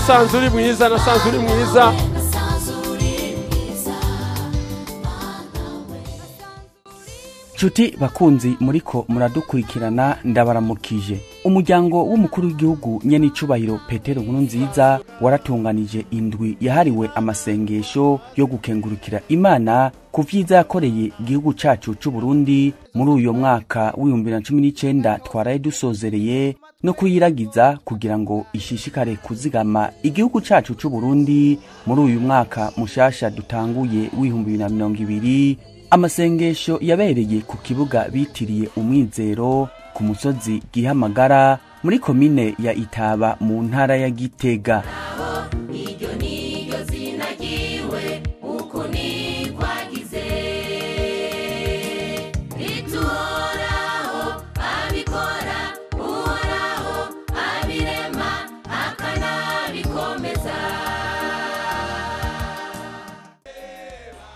Nasanze uri mwiza, nasanze uri mwiza. Nshuti bakunzi muriko muradukurikirana, ndabaramukije. Umuryango w'umukuru w'igihugu nyenicubahiro Petero Nkurunziza waratunganije indwi yahariwe amasengesho yo gukengurukira Imana ku vyiza yakoreye igihugu cacu c'u Burundi muri uyo mwaka w'2019 twaraye dusozereye, no kuyiragiza kugira ngo ishishikare kuzigama igihugu cacu c'u Burundi muri uyu mwaka mushasha dutanguye w'2020. Amasengesho yabereye ku kibuga bitiriye Umwizero ku musozi Gihamagara muri komine ya Itaba mu ntara ya Gitega. Iryo zina ryiwe uku nikwagize rituhoraho abikora, uhoraho abirema akanabikomeza.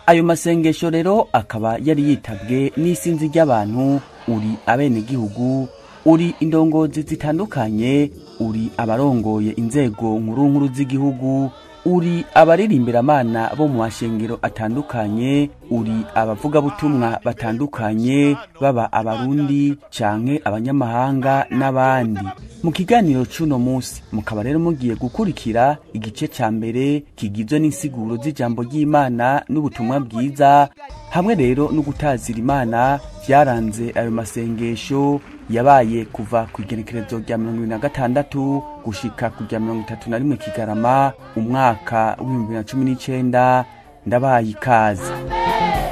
Ayo masengesho rero akaba yari yitabwe n'isinzi ry'abantu, uri abenegihugu, uri indongozi zitandukanye, uri abarongoye inzego nkuru nkuru z'igihugu, uri abaririmbira-Mana bo mu mashengero atandukanye, uri abavugabutumwa batandukanye, baba abarundi canke abanyamahanga n'abandi. Mu kiganiro c'uno musi mukaba rero mugiye gukurikira igice ca mbere kigizwe n'insiguro z'ijambo ry'Imana n'ubutumwa bwiza, hamwe rero no gutazira Imana vyaranze ayo masengesho yabaye kuva ku igenekerezo rya 26 gushika ku rya 31 Kigarama umwaka w'2019. Ndabaye ikaze.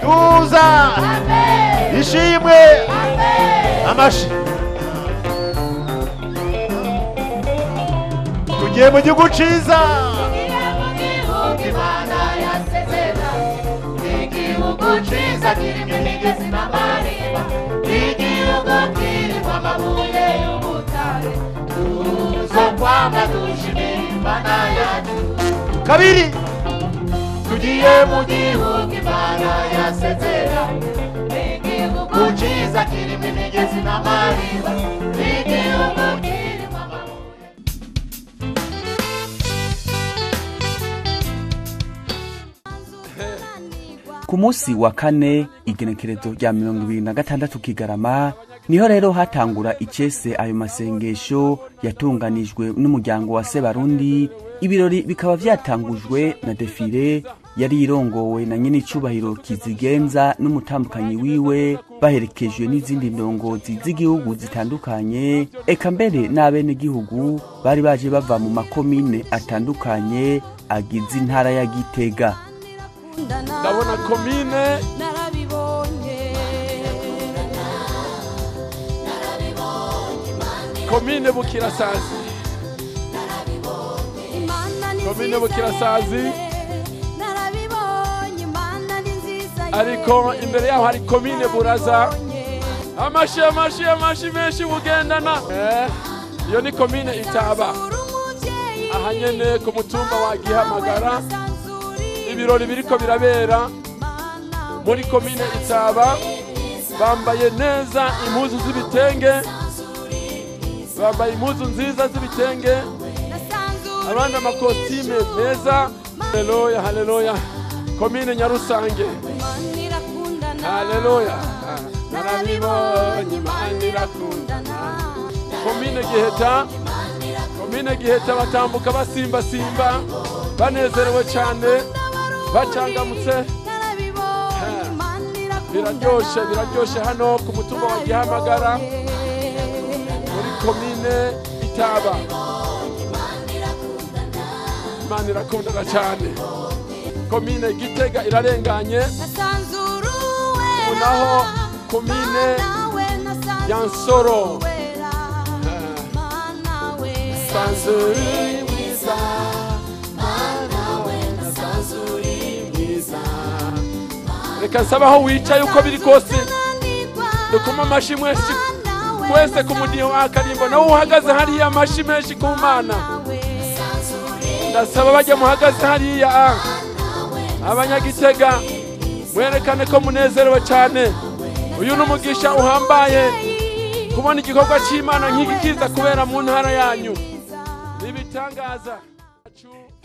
Tuza ishimwe amashi, tugiye mu gihugu ciza. Imana yasezera igihugu ciza kirimo imigezi n'amariba, igihugu kirimo amabuye y'ubutare, tuzokwama dushimira Imana yacu. Kabiri, tugiye mu gihugu Imana yasezera igihugu ciza kirimo imigezi n'amariba, igihugu kirimo amabuye. Ku munsi wa kane igenekerezo rya 26 Kigarama niho rero hatangura icese ayo masengesho yatunganijwe n'umuryango wa Sebarundi. Ibirori bikaba vyatangujwe na defile yari irongowe na nyenicubahiro Kizigenza n'umutambukanyi wiwe, baherekejwe n'izindi ndongozi z'igihugu zitandukanye, eka mbere n'abenegihugu bari baje bava mu makomine atandukanye agize intara ya Gitega. Ndabona komine komine Bukirasazi, komine Bukirasazi, ariko imbere yaho hari komine Buraza. Amashi amashi amashi menshi bugendana. Iyo ni komine Itaba, aha nyene ku mutumba wa Gihamagara. Ibirori biriko birabera muri komine Itaba, bambaye neza impuzu z'ibitenge, bambaye impuzu nziza z'ibitenge, abandi amakositime meza. Haleluya, haleluya. Komine Nyarusange, haleluya. Narabibonye Imana irakundana. Komine Giheta, komine Giheta batambuka basimba simba banezerewe cyane, bacangamutse. Biraryoshe, biraryoshe hano ku mutumba wa Gihamagara muri komine Itaba. Imana irakundana cyane. Komine Gitega irarenganye, naho komine ya Nsoro. Sanzuri mwiza, sanzuri mwiza. Reka nsaba aho wicaye uko biri kose dukoma amashi mwese twese ku mudiho w'akarimbo, nawe uhagaze hariya amashi menshi ku Mana. Ndasaba bajya muhagaze hariya abanyagitega mwerekane ko munezerewe cyane. Uyu ni umugisha uhambaye kubona igikorwa cy'Imana nk'iki kiza kubera mu ntara yanyu. Nibitangaza.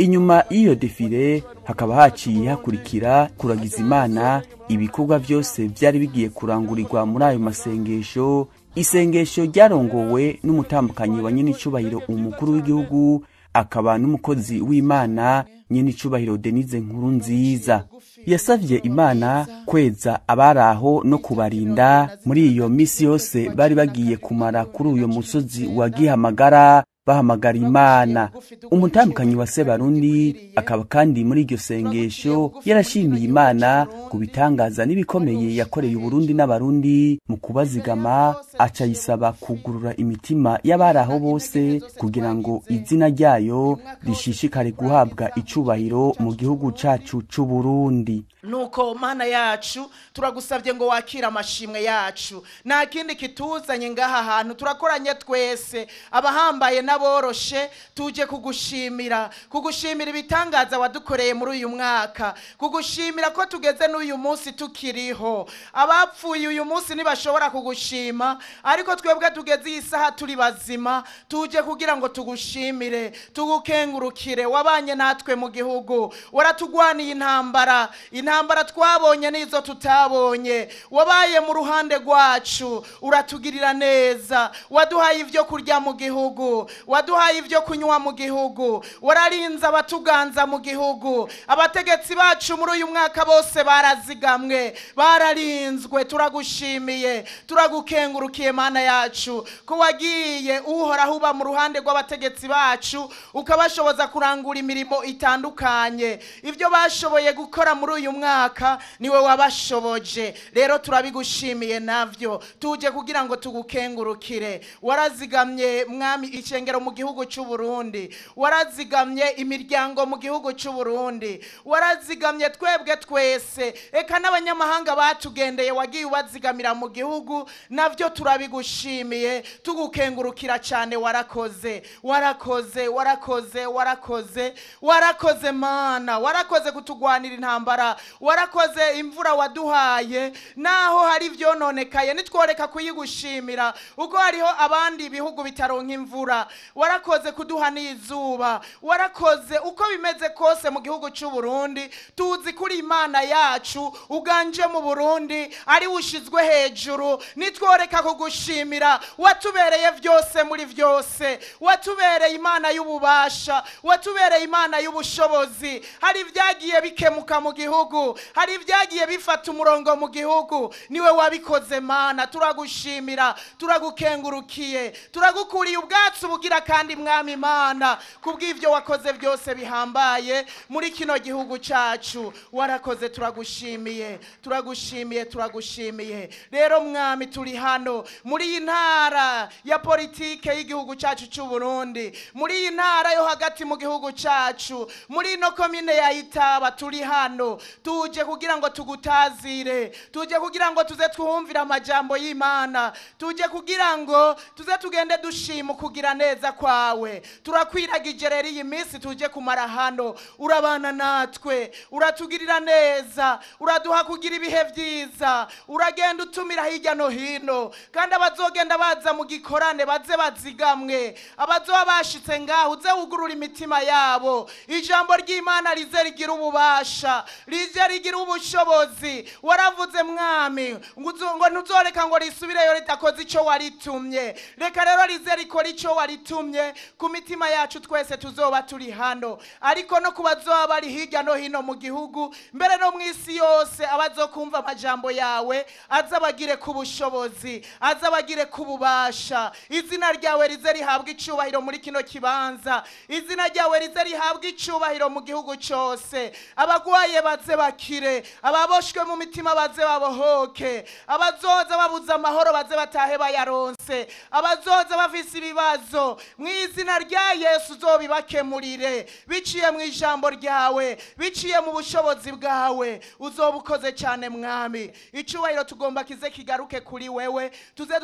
Inyuma y'iyo défilé hakaba haciye hakurikira kuragiza Imana ibikorwa byose byari bigiye kurangurirwa muri ayo masengesho. Isengesho ryarongowe n'umutambukanyi wa nyenicubahiro umukuru w'igihugu, akaba n'umukozi w'Imana nyenicubahiro Denise Nkurunziza. Yasavye Imana kweza abari aho no kubarinda muri iyo misi yose bari bagiye kumara kuri uyo musozi wa Gihamagara bahamagara Imana. Umutambukanyi wa Sebarundi akaba kandi muri iryo sengesho yarashimiye Imana ku bitangaza n'ibikomeye yakoreye Uburundi n'Abarundi mu kubazigama, aca yisaba kugurura imitima y'abari aho bose kugira ngo izina ryayo rishishikare guhabwa icubahiro mu gihugu cacu c'Uburundi. Nuko Mana yacu, turagusabye ngo wakire amashimwe yacu. Nta kindi kituzanye ngaha hantu, turakoranye twese, abahambaye n'aboroshe, tuje kugushimira, kugushimira ibitangaza wadukoreye muri uyu mwaka, kugushimira ko tugeze n'uyu munsi tukiriho. Abapfuye uyu munsi ntibashobora kugushima, ariko twebwe tugeze iyi saha turi bazima, tuje kugira ngo tugushimire, tugukengurukire. Wabanye natwe mu gihugu, waratugwaniye intambara, intambara twabonye n'izo tutabonye, wabaye mu ruhande rwacu, uratugirira neza, waduhaye ibyo kurya mu gihugu, waduhaye ibyo kunywa mu gihugu, wararinze abatuganza mu gihugu. Abategetsi bacu muri uyu mwaka bose barazigamwe, bararinzwe. Turagushimiye, turagukengurukiye Mana yacu, ko wagiye Uhoraho uba mu ruhande rw'abategetsi bacu, ukabashoboza kurangura imirimo itandukanye. Ibyo bashoboye gukora muri uyu mwaka niwe wabashoboje, rero turabigushimiye navyo, tuje kugira ngo tugukengurukire. Warazigamye Mwami icengero mu gihugu cy'u Burundi, warazigamye imiryango mu gihugu cy'u Burundi, warazigamye twebwe twese, eka n'abanyamahanga batugendeye wagiye ubazigamira mu gihugu, navyo turabigushimiye, tugukengurukira cyane. Warakoze, warakoze, warakoze, warakoze, warakoze Mana, warakoze kutugwanira intambara, warakoze imvura waduhaye, naho hari ivyononekaye nitworeka kuyigushimira, uko hariho abandi bihugu bitaronka imvura. Warakoze kuduha n'izuba, warakoze uko bimeze kose mu gihugu cy'u Burundi. Tuzi kuri Imana yacu uganje mu Burundi, ari ushizwe hejuru, nitworeka kugushimira. Watubereye vyose muri vyose, watubereye Imana y'ububasha, watubereye Imana y'ubushobozi. Hari ibyagiye bikemuka mu gihugu, hari ibyagiye bifata umurongo mu gihugu, niwe wabikoze Mana. Turagushimira, turagukengurukiye, turagukuriye ubwatsi bugira kandi Mwami Imana kubw'ivyo wakoze byose bihambaye muri kino gihugu cacu. Warakoze, turagushimiye, turagushimiye, turagushimiye. Rero Mwami, turi hano muri iyi ntara ya politike y'igihugu cacu c'u Burundi, muri iyi ntara yo hagati mu gihugu cacu, muri ino komine ya Itaba, turi hano tuje kugira ngo tugutazire, tuje kugira ngo tuze twumvire amajambo y'Imana, tuje kugira ngo tuze tugende dushima kugira neza kwawe. Turakwiragije rero iyi minsi tuje kumara hano, urabana natwe, uratugirira neza, uraduha kugira ibihe vyiza, uragenda utumira hirya no hino, kandi abazogenda baza mu gikorane baze bazigamwe, abazoba bashitse ngaho uze wugurura imitima yabo, ijambo ry'Imana rize rigira ububasha, rize rigira ubushobozi. Waravuze Mwami ngo ntuzoreka ngo risubireyo ritakoze ico waritumye. Reka rero rize rikora ico waritumye ku mitima yacu twese tuzoba turi hano, ariko no kubazoba bari hirya no hino mu gihugu, mbere no mu isi yose, abazokumva amajambo yawe azabagire ku bushobozi, azabagire ku bubasha. Izina ryawe rize rihabwa icubahiro muri kino kibanza, izina ryawe rize rihabwa icubahiro mu gihugu cyose. Abagwaye baze bakire, ababoshwe mu mitima baze babohoke, abazoza babuze amahoro baze batahe bayaronse, abazoza bafise ibibazo mu izina rya Yesu uzobibakemurire, biciye mu ijambo ryawe, biciye mu bushobozi bwawe. Uzoba ukoze cyane Mwami. Icubahiro tugomba kize kigaruke kuri wewe. Tuze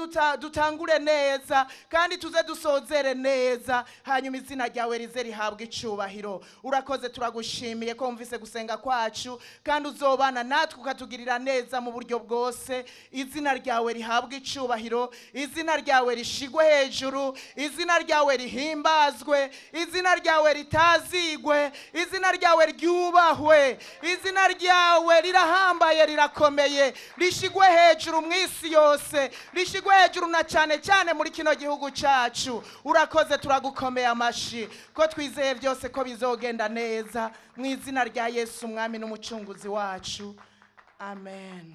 dutangure neza kandi tuze dusozere neza, hanyuma izina ryawe rize rihabwe icubahiro. Urakoze, turagushimiye ko wumvise gusenga kwacu kandi uzobana natwe ukatugirira neza mu buryo bwose. Izina ryawe rihabwe icubahiro, izina ryawe rishigwe hejuru, izina ryawe rihimbazwe, izina ryawe ritazigwe, izina ryawe ryubahwe, izina ryawe rirahambaye, rirakomeye, rishigwe hejuru mu isi yose, rishigwe hejuru na cyane cyane muri kino gihugu cyacu. Urakoze, turagukomeye amashi ko twizeye byose ko bizogenda neza mu izina rya Yesu umwami n'umucunguzi wacu, amen.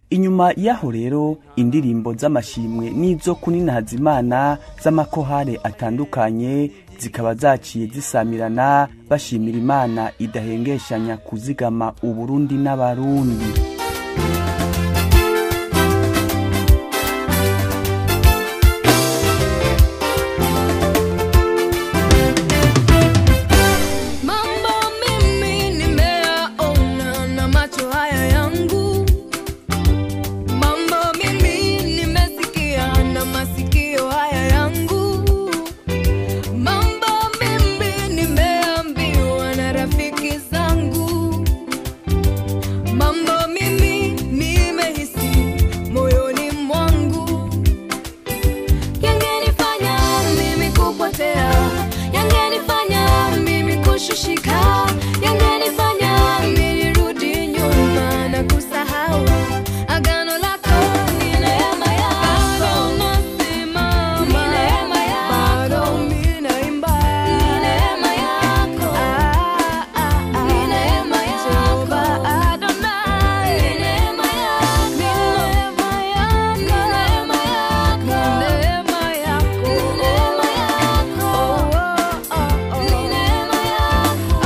Inyuma yaho rero indirimbo z'amashimwe n'izo kuninahaza Imana z'amakohare atandukanye zikaba zaciye zisamirana bashimira Imana idahengeshanya kuzigama Uburundi n'Abarundi. Mambo mimi nimeyaona na macho haya yangu, mambo mimi nimesikia na masikio haya yangu, mambo mimi nimeambiwa na rafiki zangu, mambo mimi nimehisi moyoni mwangu. Yangenifanya mimi kupotea, yangenifanya mimi kushushika, yangenifanya nirudi nyuma na kusahau agano lako. Ni neema yako, nasimama, ni neema yako, mimi naimba, ni neema yako, ni neema yako Adonai, ni neema yako, ni neema yako, ni neema yako, ni neema yako, ni neema yako, ni neema yako.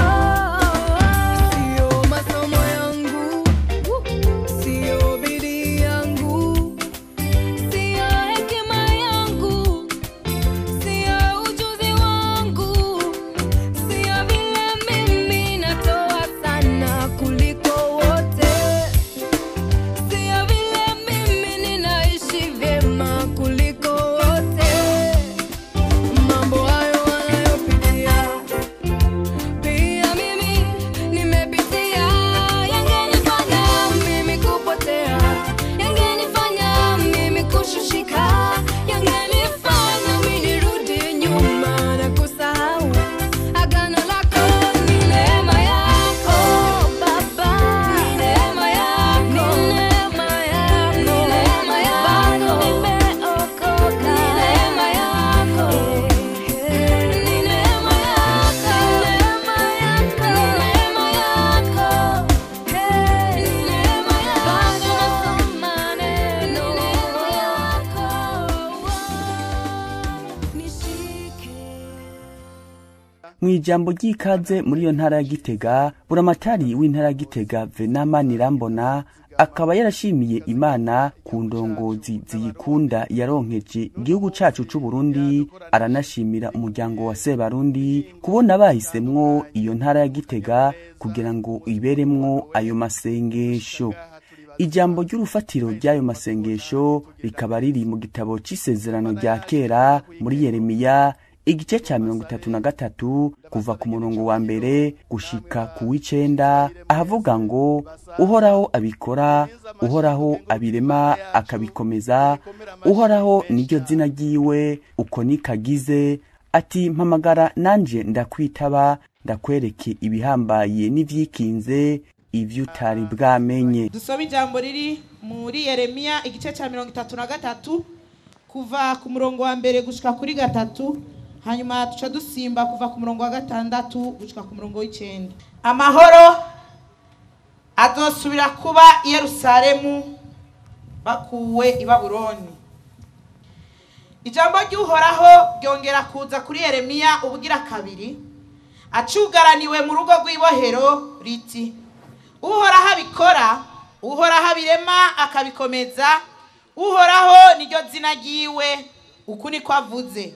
Sio masomo yangu, sio bidii yangu, sio hekima yangu, sio ujuzi wangu, sio vile mimi natoa sana kuliko wote, sio vile mimi ninaishi vyema kuliko wote. Mambo hayo wanayopitia pia mimi nimepitia, yangenifanya mimi kupotea, yangenifanya mimi kushushika, yangenifanya mimi nirudi nyuma na kusahau agano lako. Ni neema yako Baba, ni neema yako, ni neema yako, ni neema yako, bado nimeokoka, ni neema yako, ni neema yako, ni neema yako, ni neema yako, bado nasoma neno, ni neema yako, nishike. Mu ijambo ry'ikaze muri iyo ntara ya Gitega, buramatari w'intara ya Gitega Venama Nirambona akaba yarashimiye Imana ku ndongozi ziyikunda yaronkeje igihugu cacu c'u Burundi, aranashimira umuryango wa Sebarundi kubona bahisemwo iyo ntara ya Gitega kugira ngo iberemwo ayo masengesho. Ijambo ry'urufatiro ry'ayo masengesho rikaba riri mu gitabo c'isezerano rya kera muri Yeremiya igice ca 33 kuva ku murongo wa mbere gushika ku w'icenda, ahavuga ngo Uhoraho abikora, Uhoraho abirema akabikomeza, Uhoraho niryo zina ryiwe, uko nikagize ati mpamagara nanje ndakwitaba, ndakwereke ibihambaye n'ivyikinze ivyo utari bwamenye. Dusome ijambo riri muri Yeremiya igice cya 33 kuva ku murongo wa mbere gushika kuri 3, hanyuma tuca dusimba kuva ku murongo wa 6 gushika ku murongo w'9. Amahoro azosubira kuba i Yerusalemu bakuwe i Babuloni. Ijambo ry'Uhoraho ryongera kuza kuri Yeremiya ubugira kabiri acugaraniwe mu rugo rw'ibohero riti: Uhoraho abikora, Uhoraho abirema akabikomeza, Uhoraho niryo zina ryiwe, uku niko avuze.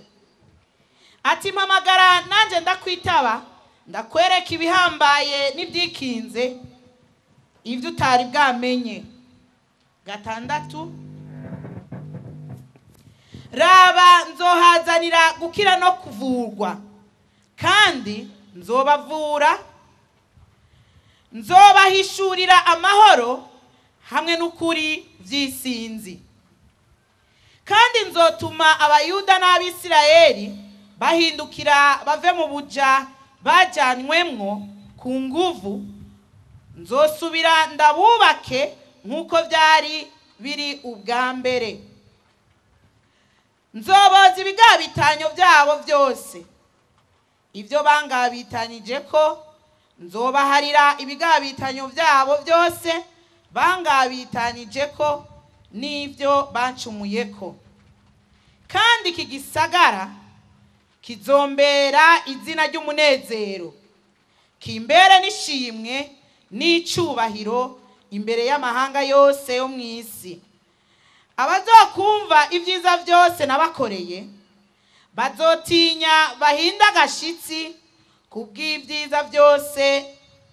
Ati mpamagara nanje ndakwitaba, ndakwereka ibihambaye n'ibyikinze, ibyo utari bwamenye. 6. Raba, nzohazanira gukira no kuvurwa, kandi nzobavura, nzobahishurira amahoro hamwe n'ukuri vy'isinzi. Kandi nzotuma Abayuda n'Abisirayeli bahindukira bave mu buja bajanywemwo ku nguvu, nzosubira ndabubake nk'uko vyari biri ubwa mbere. Nzoboza ibigabitanyo vyabo vyose, ivyo bangabitanije ko, nzobaharira ibigabitanyo vyabo vyose bangabitanije ko n'ivyo bancumuyeko. Kandi iki gisagara kizombera izina ry'umunezero, kimbere n'ishimwe n'icubahiro imbere y'amahanga yose yo mw'isi. Abazokumva ibyiza vyose nabakoreye bazotinya bahinda agashitsi kubw'ibyiza vyose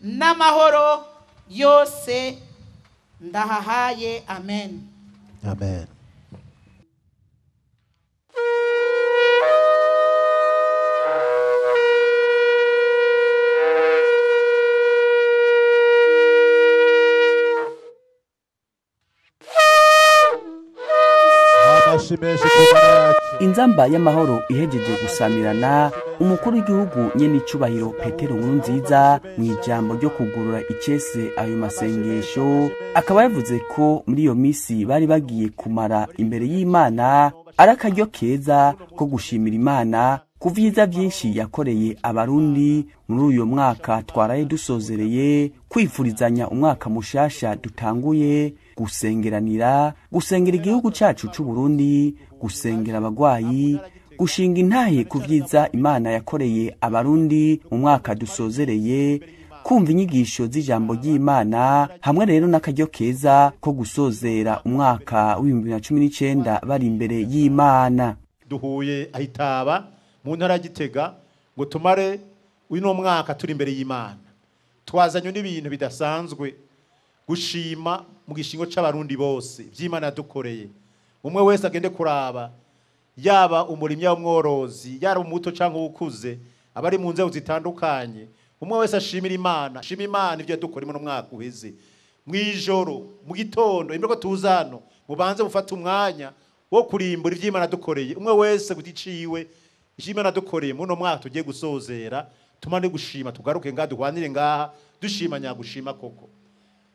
n'amahoro yose ndahahaye. Amen. Amen. Inzamba y'amahoro ihejeje gusamirana, umukuru w'igihugu nyene icubahiro Petero Nkurunziza mu ijambo ryo kugurura icese ayo masengesho akaba yavuze ko muri iyo misi bari bagiye kumara imbere y'Imana ari akaryo keza ko gushimira Imana ku vyiza vyinshi yakoreye Abarundi muri uyo mwaka twaraye dusozereye, kwifurizanya umwaka mushasha dutanguye, gusengeranira, gusengera igihugu cacu c'u Burundi, gusengera abagwayi, gushinga intahe ku vyiza Imana yakoreye Abarundi mu mwaka dusozereye, kumva inyigisho z'ijambo ry'Imana, hamwe rero n'akaryo keza ko gusozera umwaka w'2019 bari imbere y'Imana. Duhuye ahitaba mu ntara ya Gitega ngo tumare uno mwaka turi imbere y'Imana. Twazanywe n'ibintu bidasanzwe, gushima mu gishingo c'Abarundi bose vy'Imana dukoreye. Umwe wese agende kuraba, yaba umurimyi, umworozi, yaba umuto canke ukuze, abari mu nzego zitandukanye, umwe wese ashimira Imana, ashima Imana ivyo yadukoreye mu mwaka uheze. Mwijoro, mu gitondo, imbere ko tuzano, mubanze mufate umwanya wo kurimbura ivy'Imana dukoreye. Umwe wese guticiwe Imana dukoreye mu no mwaka tugiye gusozera, tumane gushima, tugaruke ngaha, duhwanire ngaha, dushima nyagushima koko.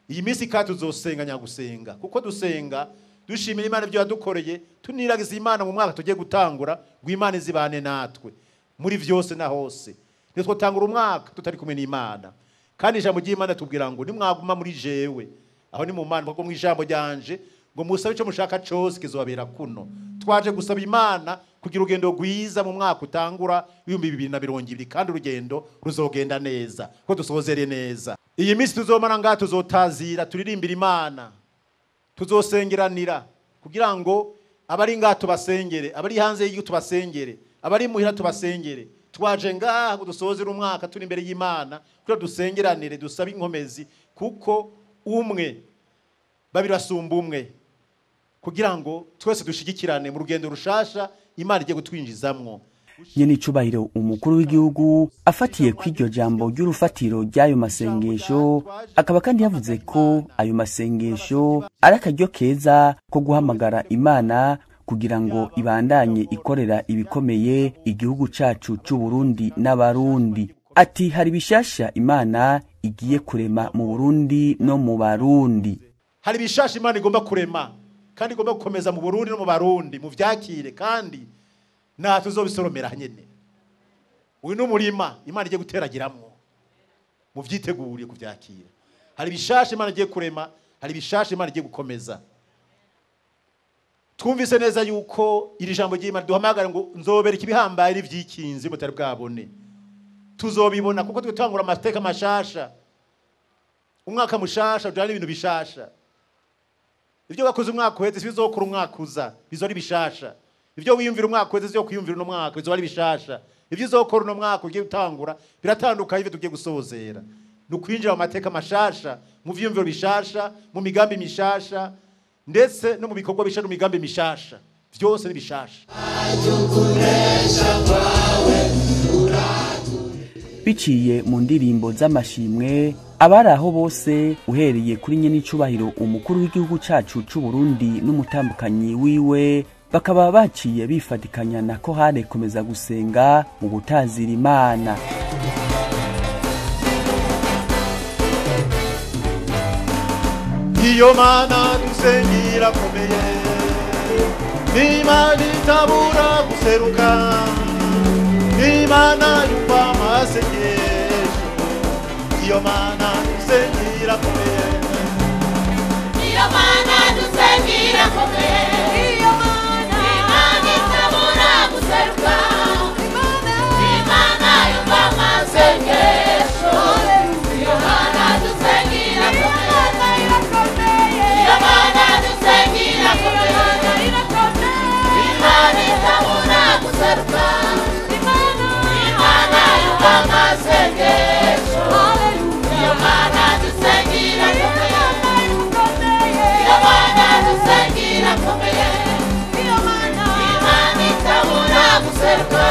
Iyi minsi kandi tuzosenga nyagusenga, kuko dusenga dushimira Imana ibyo yadukoreye, tuniragiza Imana mu mwaka tugiye gutangura ngo Imana izibane natwe muri vyose na hose. Nitwo tangura umwaka tutari kumwe n'Imana. Kandi ijambo ry'Imana tubwira ngo nimwaguma muri jewe, aho ni mu Mana, kuko mu ijambo ryanje ngo musabe ico mushaka cose kizobabera kuno. Twaje gusaba Imana kugira urugendo rwiza mu mwaka utangura 2020, kandi urugendo ruzogenda neza ko dusozere neza. Iyi minsi tuzomara ngaha tuzotazira, turirimbira Imana, tuzosengeranira kugira ngo abari ngaha tubasengere, abari hanze y'igihugu tubasengere, abari muhira tubasengere. Twaje ngaha ngo dusozere umwaka turi imbere y'Imana kugira dusengeranire, dusabe inkomezi, kuko umwe babiri basumba umwe, kugira ngo twese dushigikirane mu rugendo rushasha Imana igiye gutwinjizamwo. Nyene icubahiro umukuru w'igihugu afatiye kw'iryo jambo ry'urufatiro ry'ayo masengesho, akaba kandi yavuze ko ayo masengesho ari akaryo keza ko guhamagara Imana kugira ngo ibandanye ikorera ibikomeye igihugu cacu c'u Burundi n'Abarundi. Ati hari bishasha Imana igiye kurema mu Burundi no mu Barundi. Hari bishasha Imana igomba kurema kandi igomba gukomeza mu Burundi no mu Barundi, mu vyakire, kandi na tuzobisoromera nyene. Uyu n'umurima Imana igiye guteragiramwo, mu vyiteguriye kuvyakira. Hari bishasha Imana igiye kurema, hari bishasha Imana igiye gukomeza. Twumvise neza yuko iri jambo ry'Imana duhamagara ngo nzobera ikibihambaye n'ivyikinzi mutari bwabone. Tuzobibona kuko twitangura amateka mashasha. Umwaka mushasha ujana ibintu bishasha. Ivyo bakoze umwaka uheze bizokora umwaka uza, bizori bishasha. Ivyo wiyumvira umwaka uheze cyo kwiyumvira no mwaka bizori bishasha. Ivyo uzokora no mwaka ugiye gutangura biratandukanye ivyo tugiye gusozera. Nukwinjira mu mateka mashasha, mu vyiyumviro bishasha, mu migambi mishasha, ndetse no mu bikorwa bishasha, mu migambi mishasha. Byose ni bishasha. Biciye mu ndirimbo z'amashimwe, abari aho bose uhereye kuri nyenicubahiro umukuru w'igihugu cacu c'u Burundi n'umutambukanyi wiwe, bakaba baciye bifatikanya na kohare Komeza Gusenga mu gutazira Imana. Iyo mana dusengira komeye, n'Imana itabura guseruka, n'Imana yumva amasengesho. Iyo mana dusengira komeye, iyo mana dusengira komeye, iyo mana Imana itabura guseruka, Imana yumva amasengesho. Iyo mana dusengira komeye, iyo mana dusengira komeye, Imana itabura guseruka, Imana yumva amasengesho. Iyo mana dusengira komeye, iyo mana dusengira komeye, Imana itabura guseruka,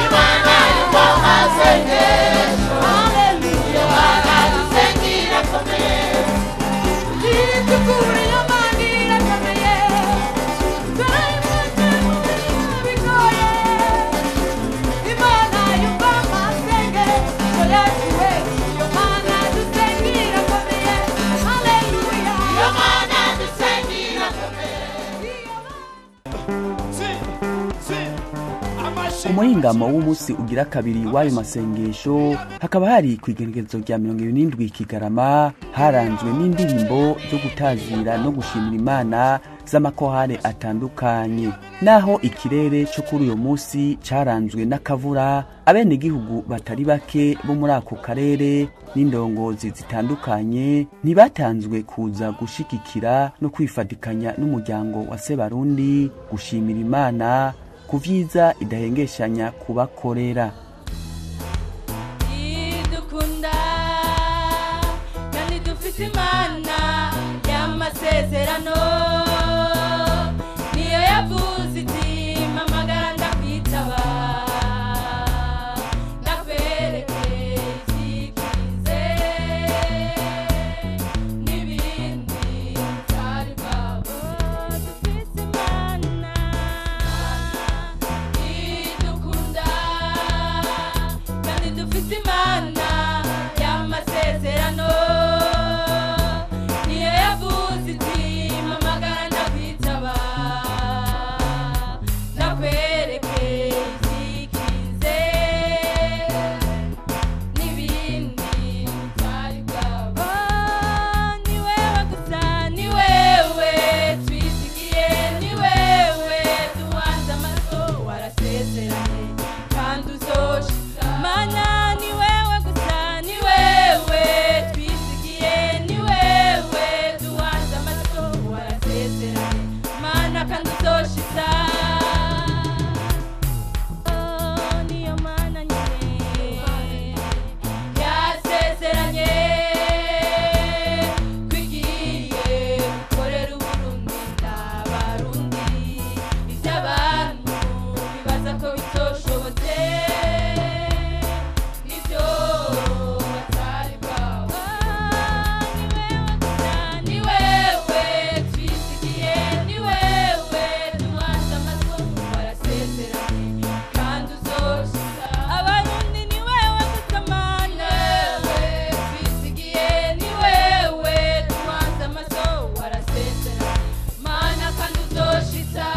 Imana yumva amasengesho. Iyo mana dusengira komeye. Iyo mana dusengira komeye. Ku muhingamo w'umunsi ugira kabiri w'ayo masengesho, hakaba hari ku igenekerezo rya 27 Kigarama, haranzwe n'indirimbo zo gutazira no gushimira Imana z'amakohare atandukanye. Naho ikirere cyo kuri uyo munsi caranzwe n'akavura, abenegihugu batari bake bo muri ako karere n'indongozi zitandukanye ntibatanzwe kuza gushigikira no kwifatikanya n'umuryango wa Sebarundi gushimira Imana ku vyiza idahengeshanya kubakorera. Idukunda kandi dufite Imana y'amasezerano, niyo yavuze iti mpamagara ndakwitaba, ndakwereke ibyikize n'ibindi bitari bwabo. Dufite Imana idukunda kandi dufite Imana y'amasezerano, niyo yavuze iti mpamagara ndakwitaba, ndakwereke ibyikize n'ibindi bitari bwabo. Ni wewe gusa, ni wewe twizigiye, ni wewe duhanze amaso, warasezeranye kandi uzoshitsa. Mana ni wewe gusa, ni wewe twizigiye, ni wewe duhanze amaso, warasezeranye Mana kandi uzoshitsa. Oh, niyo Mana nyene yasezeranye ko igiye gukorera Uburundi n'Abarundi ivy'abantu bibaza ko bitoshobotse, nivyo batari bwabo. Ni wewe twizigiye, ni wewe duhanze amaso, warasezeranye kandi uzoshitsa. Abarundi ni wewe gusa Mana, twizigiye, ni wewe duhanze amaso, warasezeranye Mana kandi uzoshitsa.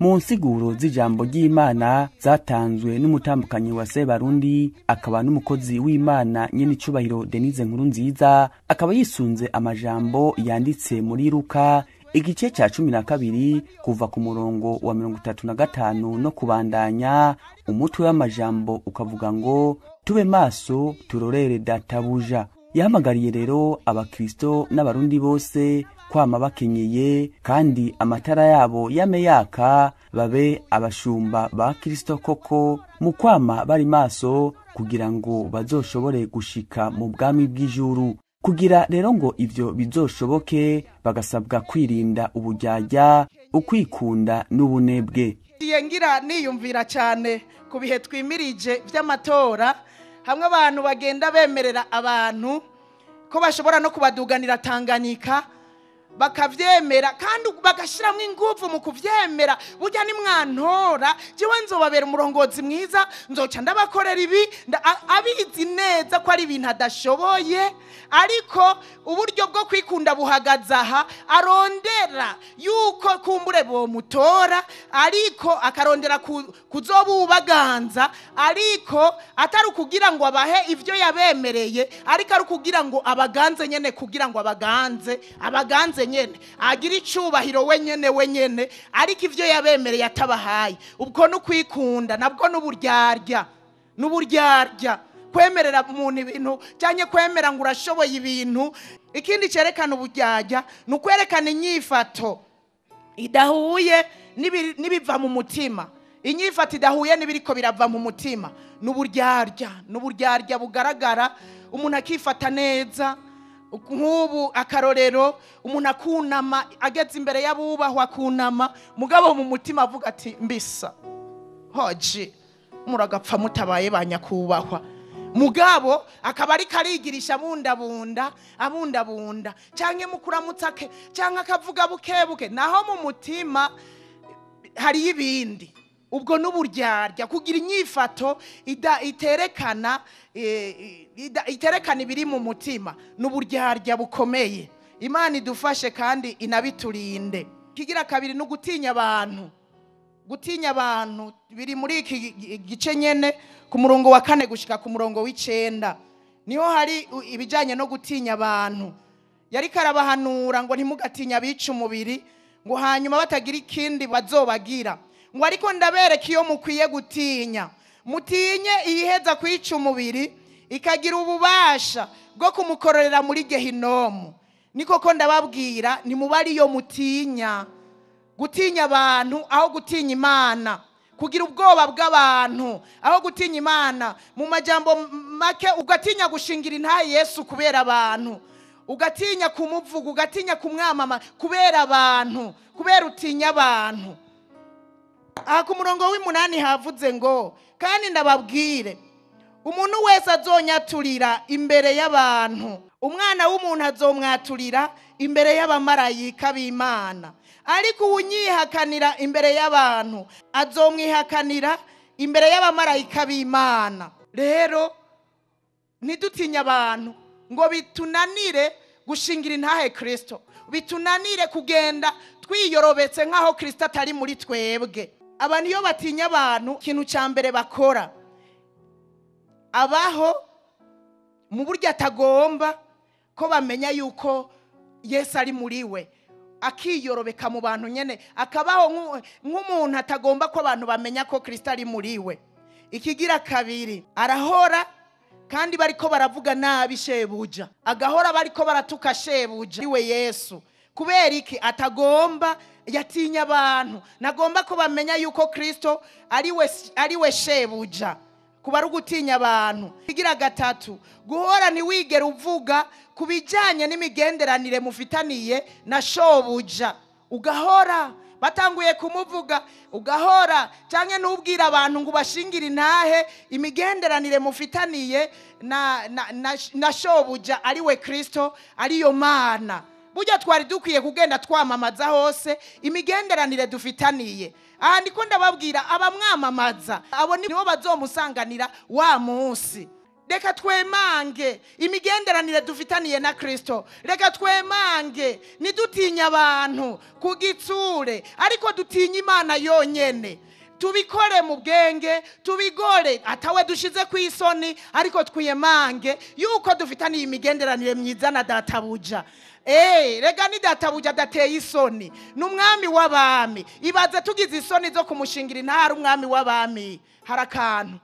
Mu nsiguro z'ijambo ry'Imana zatanzwe n'umutambukanyi wa Sebarundi akaba n'umukozi w'Imana nyenicubahiro Denise Nkurunziza, akaba yisunze amajambo yanditse muri Luka igice ca 12 kuva ku murongo wa 35 no kubandanya. Umutwe w'amajambo ukavuga ngo tube maso turorere databuja. Yahamagariye rero abakristo n'abarundi bose kwama bakenyeye kandi amatara yabo yame yaka, babe abashumba ba Kristo koko mu kwama bari maso. kugira ngo bazoshobore gushika mu bwami bw'ijuru. Kugira rero ngo ivyo bizoshoboke, bagasabwa kwirinda uburyarya, ukwikunda n'ubunebwe. Ngira niyumvira cyane ku bihe twimirije by'amatora, hamwe abantu bagenda bemerera abantu ko bashobora no kubaduganira Tanganyika, bakavyemera kandi bagashiramwo inguvu mu kuvyemera. Burya ni mwantora jewe nzobabera umurongozi mwiza, nzoca ndabakorera ibi, abizi neza ko ari ibintu adashoboye, ariko uburyo bwo kwikunda buhagaze aha, arondera yuko kumbure bomutora, ariko akarondera kuzobubaganza, ariko atari ukugira ngo abahe ivyo yabemereye, ariko ari ukugira ngo abaganze nyene, kugira ngo abaganze nyene agira icubahiro wenyene, ariko ivyo yabemereye atabahaye. Ubwo no kwikunda nabwo n'uburyarya, n'uburyarya kwemerera umuntu ibintu cyane, kwemera ngo urashoboye ibintu. Ikindi cyerekana uburyarya ni ukwerekana inyifato idahuye n'ibiva mu mutima. Inyifato idahuye n'ibiriko birava mu mutima n'uburyarya, n'uburyarya bugaragara. Umuntu akifata neza, nk'ubu akarorero, umuntu akunama ageze imbere y'abubahwa akunama, mugabo mu mutima avuga ati mbisa hoji muragapfa mutabaye ba nyakubahwa. Mugabo akaba ariko arigirisha abundabunda abundabunda, canke mukuramutsa ke, canke akavuga bukebuke, naho mu mutima hari ibindi. Ubwo n'uburyarya, kugira inyifato iterekana ibiri mu mutima, n'uburyarya bukomeye. Imana idufashe kandi inabiturinde. Kigira kabiri ni ugutinya abantu. Gutinya abantu biri muri iki gice nyene, ku murongo wa 4 gushika ku murongo w'9, niho hari ibijanye no gutinya abantu. Yariko arabahanura ngo ntimugatinya abica umubiri, ngo hanyuma batagira ikindi bazobagira, ngo ariko ndabereka iyo mukwiye gutinya. Mutinye iyiheza kwica umubiri ikagira ububasha bwo kumukororera muri Gehinomu. Ni koko ndababwira, nimubari iyo mutinya. Gutinya abantu aho gutinya Imana, kugira ubwoba bw'abantu aho gutinya Imana. Mu majambo make, ugatinya gushingira intahe Yesu kubera abantu, ugatinya kumuvuga, ugatinya kumwamama kubera abantu, kubera utinya abantu. Aha ku murongo w'8 havuze ngo kandi ndababwire, umuntu wese azonyaturira imbere y'abantu, umwana w'umuntu azomwaturira imbere y'abamarayika b'Imana. Ariko uwunyihakanira imbere y'abantu azomwihakanira imbere y'abamarayika b'Imana. Rero ntidutinye abantu ngo bitunanire gushingira intahe Kristo, bitunanire kugenda twiyorobetse nk'aho Kristo atari muri twebwe. Abantu iyo batinya abantu, ikintu cya mbere bakora, abaho mu buryo atagomba ko bamenya yuko Yesu ari muri we, akiyorobeka mu bantu nyene, akabaho nk'umuntu atagomba ko abantu bamenya ko Kristo ari muri we. Ikigira kabiri, arahora kandi bariko baravuga nabi shebuja, agahora bariko baratuka shebuja iwe Yesu. Kubera iki? Atagomba, yatinya abantu, nagomba ko bamenya yuko Kristo ariwe shebuja. Kuba ari ugutinya abantu. Ikigira gatatu, guhora ntiwigere uvuga ku bijyanye n'imigenderanire mufitaniye na shobuja. Ugahora batanguye kumuvuga, ugahora cyangwa n'ubwira abantu ngo ubashingire intahe imigenderanire mufitaniye na shobuja ariwe Kristo, ariyo Mana. Burya twari dukwiye kugenda twamamaza hose imigenderanire dufitaniye. Aha ndiko ndababwira abamwamamaza, abo nibo bazomusanganira wa munsi. Reka twemange imigenderanire dufitaniye na Kristo. Reka twemange, ntidutinye abantu ku gitsure, ariko dutinye Imana yonyene. Tubikore mu bwenge, tubigore atawe dushize ku isoni, ariko twiyemange yuko dufitaniye imigenderanire myiza na databuja. Rega ni databuja adateye isoni, ni umwami w'abami. Ibaze tugize isoni zo kumushingira intara umwami w'abami. Hari akantu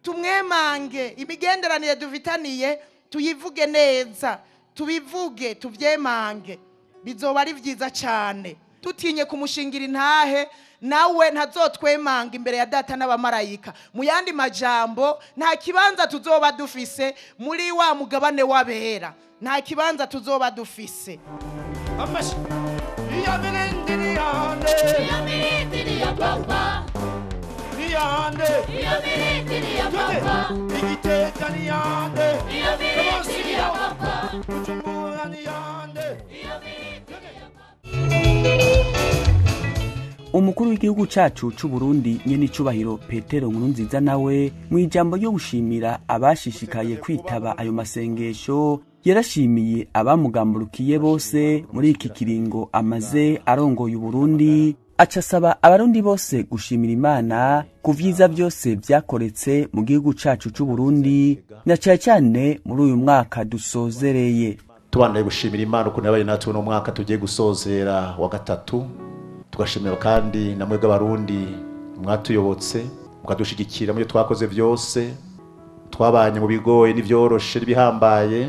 tumwemange imigenderanire dufitaniye, tuyivuge neza, tubivuge, tuvyemange, bizoba ari vyiza cyane. Tutinye kumushingira intahe, Nawe ntazotwemanga imbere ya Data n'abamarayika. Mu yandi majambo, nta kibanza tuzoba dufise muri wa mugabane w'abera, nta kibanza tuzoba dufise. Umukuru w'igihugu cacu c'u Burundi nyene icubahiro Petero Nkurunziza nawe mu ijambo ryo gushimira abashishikaye kwitaba ayo masengesho, yarashimiye abamugamburukiye bose muri iki kiringo amaze arongoye Burundi, aca asaba abarundi bose gushimira Imana ku vyiza byose vyakoretse mu gihugu cacu c'u Burundi, na cane cane muri uyu mwaka dusozereye. Tubanaye gushimira Imana ukuntu yabaye natwe uno mwaka tugiye gusozera wa gatatu. Tugashimira kandi namwe bw'abarundi mwatuyobotse mukadushigikira mu byo twakoze byose, twabanye mu bigoye n'ivyoroshe n'ibihambaye,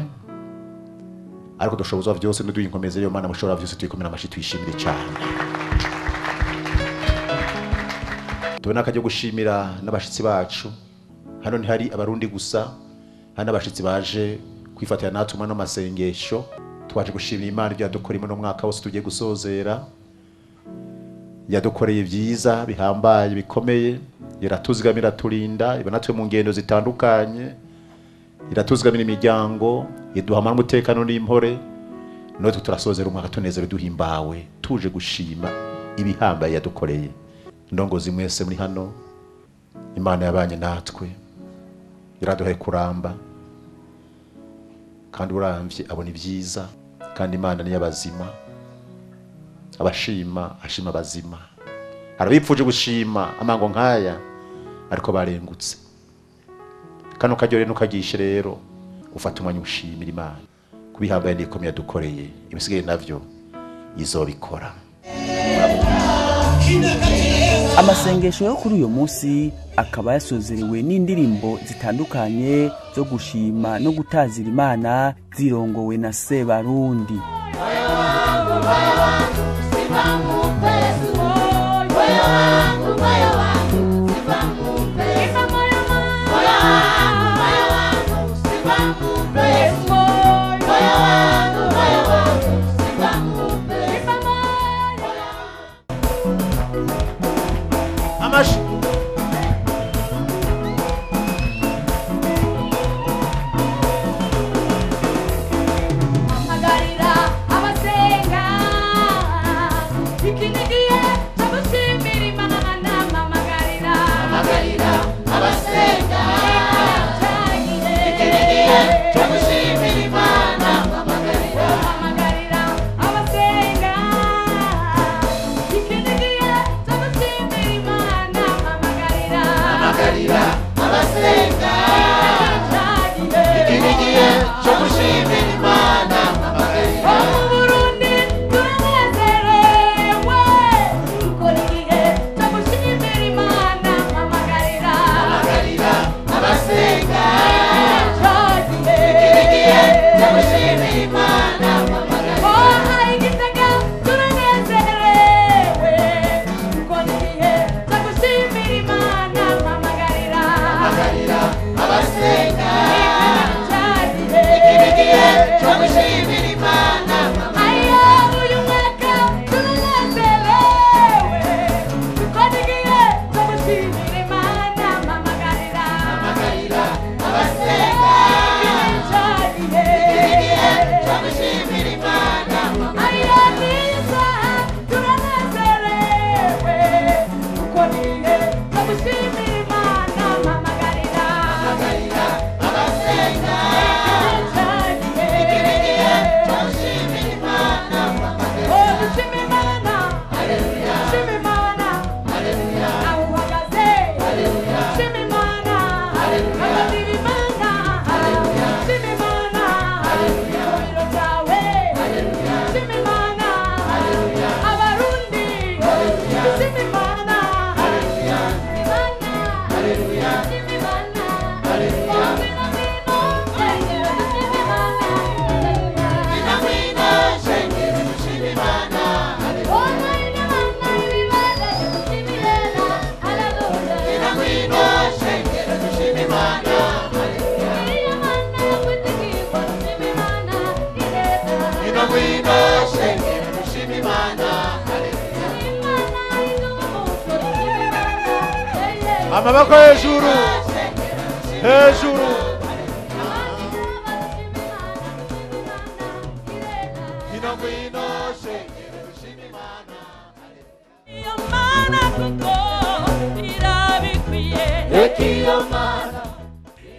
ariko dushobozwa byose n'uduye inkomeze yo Mana mushobora byose, tuyikomera amashi tuyishimire cyane. Tubona akajya gushimira n'abashitsi bacu hano, ntihari abarundi gusa, hari n'abashitsi baje kwifatira natwe mu masengesho. Twaje gushimira Imana ibyo yadukoreye mu mwaka wose tugiye gusozera. Yadukoreye byiza bihambaye bikomeye, iratuzigamira turinda, iba natwe mu ngendo zitandukanye, iratuzigamira imiryango, iduha umutekano n'impore. Natwe turasozera umwaka tunezerewe duhimbawe, tuje gushima ibihambaye yadukoreye. Ndongozi mwese muri hano, Imana yabanye natwe, iraduhaye kuramba, kandi uramvye abona ibyiza, kandi Imana ni y'abazima, abashima ashima abazima. Arabipfuje gushima amango nkaya ariko barengutse. Kano kajyo rero nukagishe rero ufata umwanya ushimira Imana kubihambaye n'ikomeye yadukoreye, ibisigaye navyo izobikora. Amasengesho yo kuri uyu munsi akaba yasozerewe n'indirimbo zitandukanye zo gushima no gutazira Imana zirongowe na Sebarundi. Abasenga Amaboko hejuru, hejuru. Ngwino ngwino shengero dushima Imana. Iyo mana kuko irabikwiye. Iyo mana.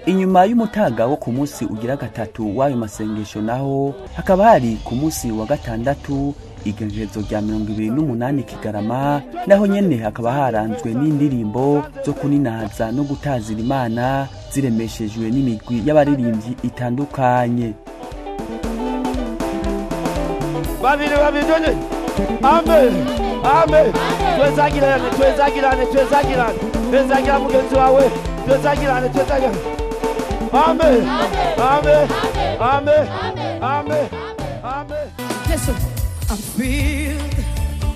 Inyuma y'umutaga wo ku munsi ugira gatatu w'ayo masengesho naho hakaba hari ku munsi wa gatandatu igenekerezo rya 28 Kigarama, naho nyene hakaba haranzwe n'indirimbo zo kuninaza no gutazira Imana ziremeshejwe n'imigwi y'abaririmbyi itandukanye. Babiri babiri nyene. Amen. Amen. Twezagirane, twezagirane, twezagirane. Twezagira mugenzi wawe. Twezagirane, twezagirane. Amen. Amen. Amen. Amen. Amen. Listen, I'm filled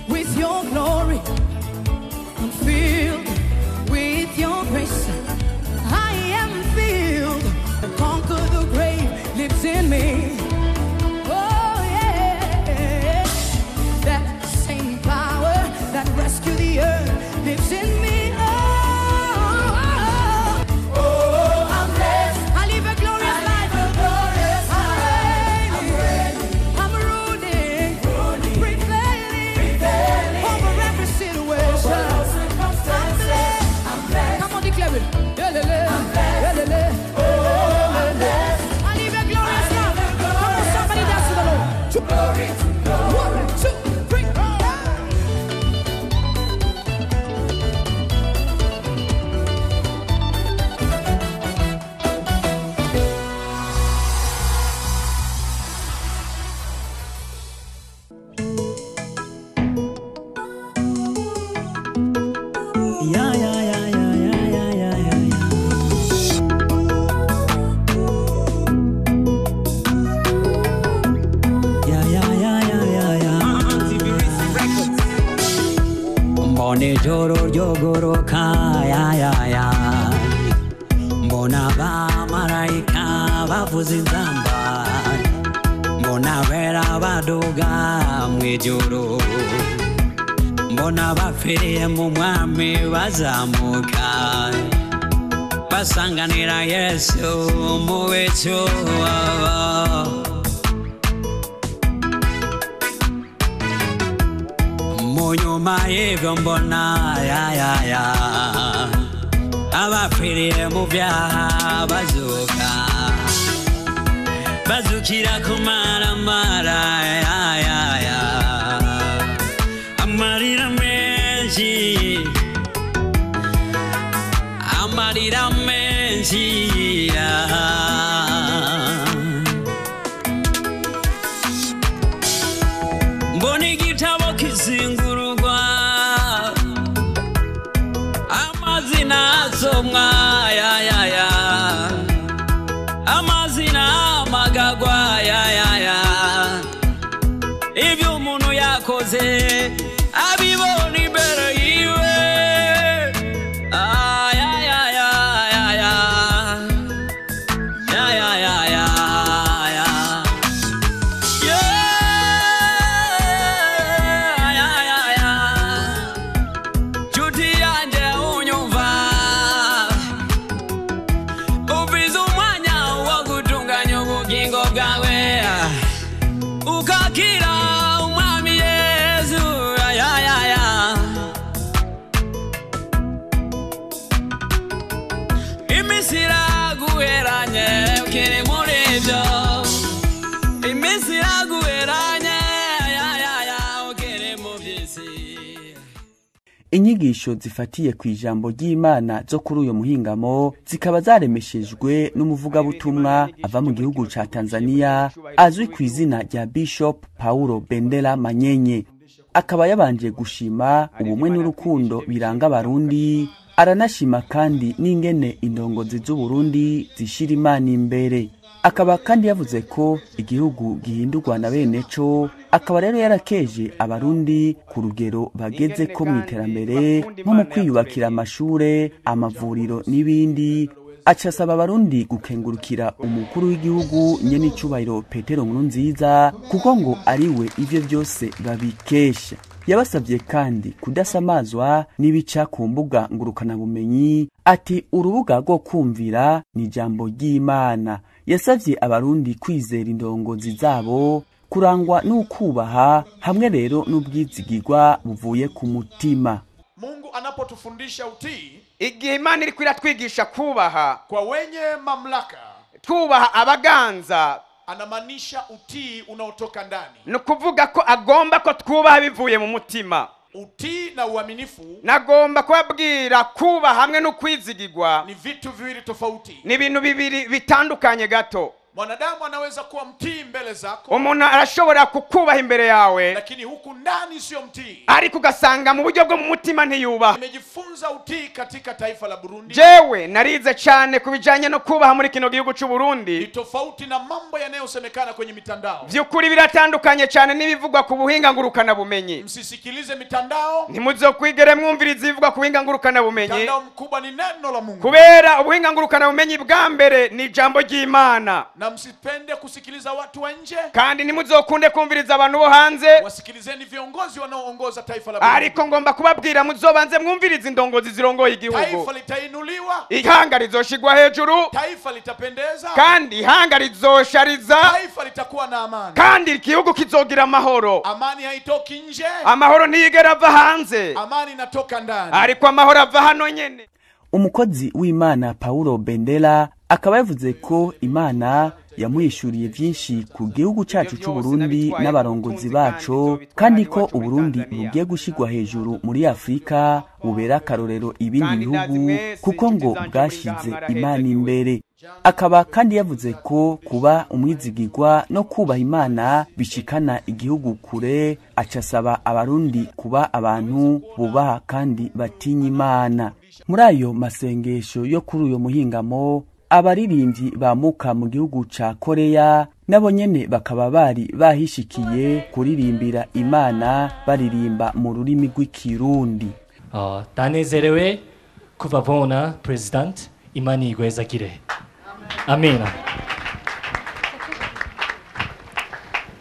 with your glory. I'm filled with your grace. I am filled. Conquer the grave lives in me. Oh yeah. That same power that rescued the earth lives in me. Oh, oh, I'm blessed. I live a glorious life. I'm reigning. I'm ruling, prevailing over every situation. I'm blessed. I'm blessed. Come on, declare it. I'm blessed. Oh, I'm blessed. I live a glorious life. Come on, somebody dance to the Lord. Glory to God. 1, 2, 3. Yeah, yeah, yeah, yeah, yeah, yeah, yeah, yeah. Yeah, yeah, yeah, yeah, yeah, yeah. Mbona ijoro ryogoroka, ya, ya, ya. Mbona abamarayika bavuza inzamba, mbona abera baduga mw'ijuru, mbona bapfiriye mu mwami bazamuka basanganira Yesu mu bicu. Mu nyuma y'ibyo mbona ya ya ya abapfiriye mu byaha bazuka bazukira ku maramara ya ya ya amarira menshi, amarira menshi ya. Mbona igitabo kizingurwa, amazina asomwa ya ya ya, amazina amagagwa ya ya ya, ibyo umuntu yakoze abibona imbere yiwe. Ay, ay, ay, ay, ay, ay. Ay, ay, ay, ay, ay. Yeah, ay, ay, ay, ay. Nshuti yanje unyumva, ubize umwanya wo gutunganya ubugingo bwawe, ukakira umwami Yesu. Ay, ay, ay, ay. Iminsi iraguheranye ukiri muri ibyo, iminsi iraguheranye ay, ay, ay, ay, ukiri mu by'isi. Inyigisho zifatiye ku ijambo ry'Imana zo kuri uyo muhingamo zikaba zaremeshejwe n'umuvugabutumwa ava mu gihugu ca Tanzania azwi ku izina rya Bishop Paulo Bendera Manyenye. Akaba yabanje gushima ubumwe n'urukundo biranga Abarundi, aranashima kandi n'ingene indongozi z'Uburundi zishira Imana imbere. Akaba kandi yavuze ko igihugu gihindurwa na bene co, akaba rero yarakeje Abarundi ku rugero bageze ko mu iterambere nko mu kwiyubakira amashure, amavuriro n'ibindi. Aca asaba Abarundi gukengurukira umukuru w'igihugu nyenicubahiro Petero Nkurunziza, kuko ngo ariwe ivyo byose babikesha. Yabasabye kandi kudasamazwa n'ibica ku mbuga ngurukanabumenyi, ati urubuga rwo kumvira ni ijambo ry'Imana. Yasabye abarundi kwizera indongozi zabo, kurangwa n'ukubaha hamwe rero n'ubwizigirwa buvuye ku mutima. Mungu anapotufundisha utii, igihe Imana iriko iratwigisha kubaha kwa wenye mamlaka, tubaha abaganza, anamaanisha utii unaotoka ndani. Ni kuvuga ko agomba ko twubaha bivuye mu mutima. Utii na uaminifu, nagomba kubabwira kuba hamwe no kwizigirwa ni vitu viwili tofauti. Ni ibintu bibiri bitandukanye gato. Mwanadamu anaweza kuwa mtii mbele zako, umuntu arashobora kukubaha imbere yawe, lakini huku ndani sio mtii. Ariko ugasanga mu buryo bwo mu mutima ntiyubaha. Nimejifunza utii katika taifa la Burundi. Jewe narize cyane kubijanye no kubaha muri kino gihugu cy'u Burundi. Ni tofauti na mambo yanayosemekana kwenye mitandao. Vyukuri biratandukanye cyane n'ibivugwa ku buhinga ngurukana bumenyi. Msisikilize mitandao. Ntimuzokwigere mwumviriza ibivugwa ku buhinga ngurukana bumenyi. Mtandao mkubwa ni neno la Mungu. Kubera ubuhinga ngurukana bumenyi bwa mbere ni ijambo ry'Imana. Na msipende kusikiliza watu wa nje. Kandi nimuzokunde kumviriza abantu bo hanze. Wasikilizeni viongozi wanaoongoza taifa la Burundi. Ariko ngomba kubabwira muzobanze mwumviriza indongozi zirongoye igihugu. Taifa litainuliwa. Ihanga rizoshigwa hejuru. Taifa litapendeza. Kandi ihanga rizoshariza. Taifa litakuwa na amani. Kandi igihugu kizogira amahoro. Amani haitoki nje. Amahoro ntiyigera ava hanze. Amani inatoka ndani. Ariko amahoro ava hano nyene. Umukozi w'Imana Paulo Bendera akaba yavuze ko Imana yamuhishuriye byinshi ku gihugu cyacu cy'u Burundi n'abarongozi baco, kandi ko Uburundi bugiye gushigwa hejuru muri Afrika bubera akarorero ibindi bihugu, kuko ngo bwashize Imana imbere. Akaba kandi yavuze ko kuba umwizigirwa no kubaha Imana bishikana igihugu kure, acasaba abarundi kuba abantu bubaha kandi batinya Imana. Muri ayo masengesho yo kuri uyo muhingamo, abaririmbyi bamuka mu gihugu ca Korea nabo nyene bakaba bari bahishikiye kuririmbira Imana baririmba mu rurimi rw'ikirundi. Ndanezerewe kubabona President, Imana igwezagire. Amina.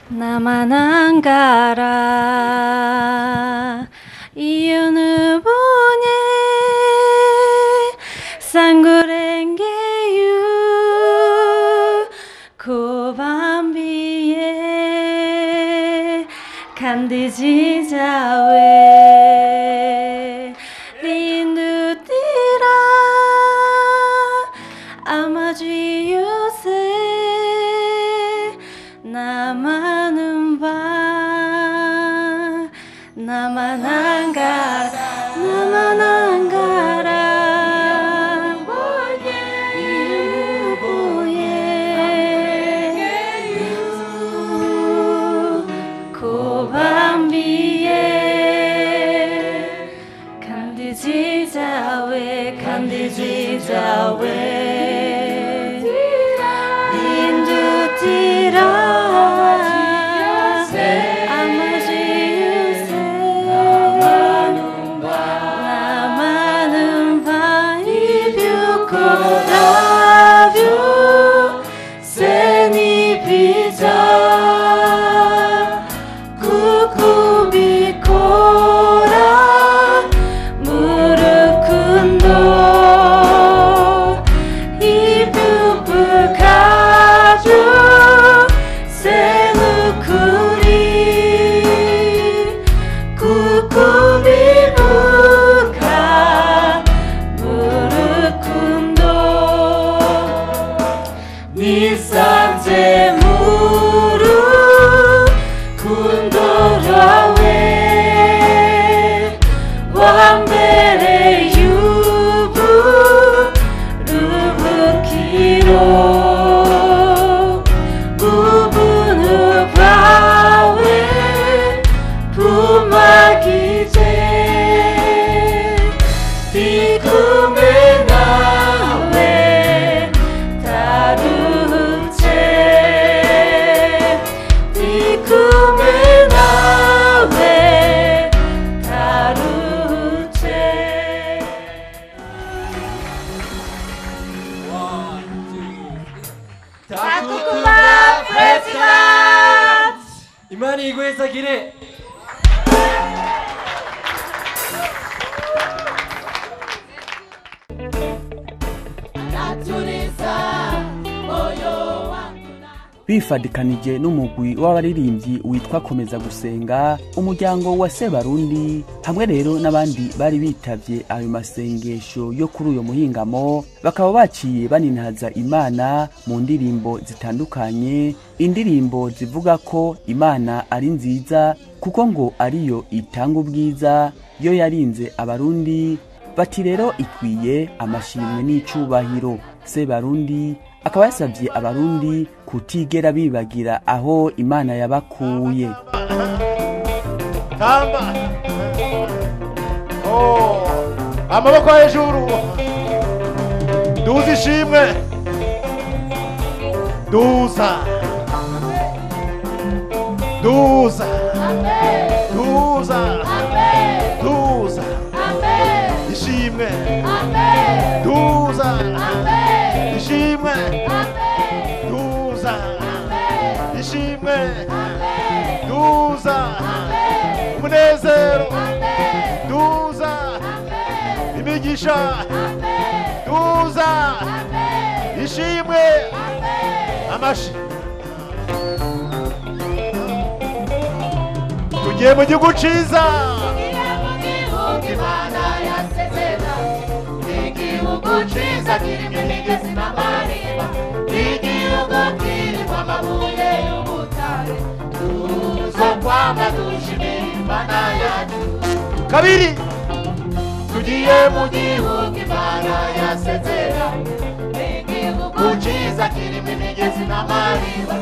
나만 안 가라 이유는 보니 쌍구랭게유 고밤비에 간디지자웨 린두띠라 아마주요세 나만은 봐 나만 안 가라 나만 안 가라 고밤비에 간디지자웨 간디지자웨 인두띠라 아마지유세 나만은 봐 이뷰코라뷰 세니비자 쿠쿠비코라 무르쿤도 이뷰브카주 세누쿠리 쿠쿠비부카 무르쿤도 니산제 무르 쿤도라웨 완베레 유부 루부키로 우분우바웨 부마기제 비쿠메나웨 다루체 비쿠메나웨 다루체. 다쿠쿠마 프레지던트 Imana igwezagire. Bifadikanije n'umugwi w'abaririmbyi witwa Komeza Gusenga, umuryango wa Sebarundi, hamwe rero n'abandi bari bitavye ayo masengesho yo kuri uyo muhingamo, bakaba baciye baninhaza Imana mu ndirimbo zitandukanye, indirimbo zivuga ko Imana ari nziza kuko ngo ariyo itanga ubwiza, yo yarinze Abarundi, bati rero ikwiye amashimwe n'icubahiro. Sebarundi akaba yasavye Abarundi kutigera bibagira aho Imana yabakuye. Tamba. Oh, amaboko hejuru. Duza ishimwe. Duza. Duza. Duza. Duza. Ishimwe. Duza. Ishimwe. Duza. Ishimwe. Duza. Umunezero. Duza. Imigisha. Duza. Ishimwe. Amashi. Tugiye mu gihugu ciza. Imana yasezera, igihugu ciza kirimo imigezi n'amariba, igihugu kirimo amabuye y'ubutare, tuzokwama dushimira Imana yacu. Kabiri. Tugiye mu gihugu Imana yasezera, igihugu ciza kirimo imigezi n'amariba,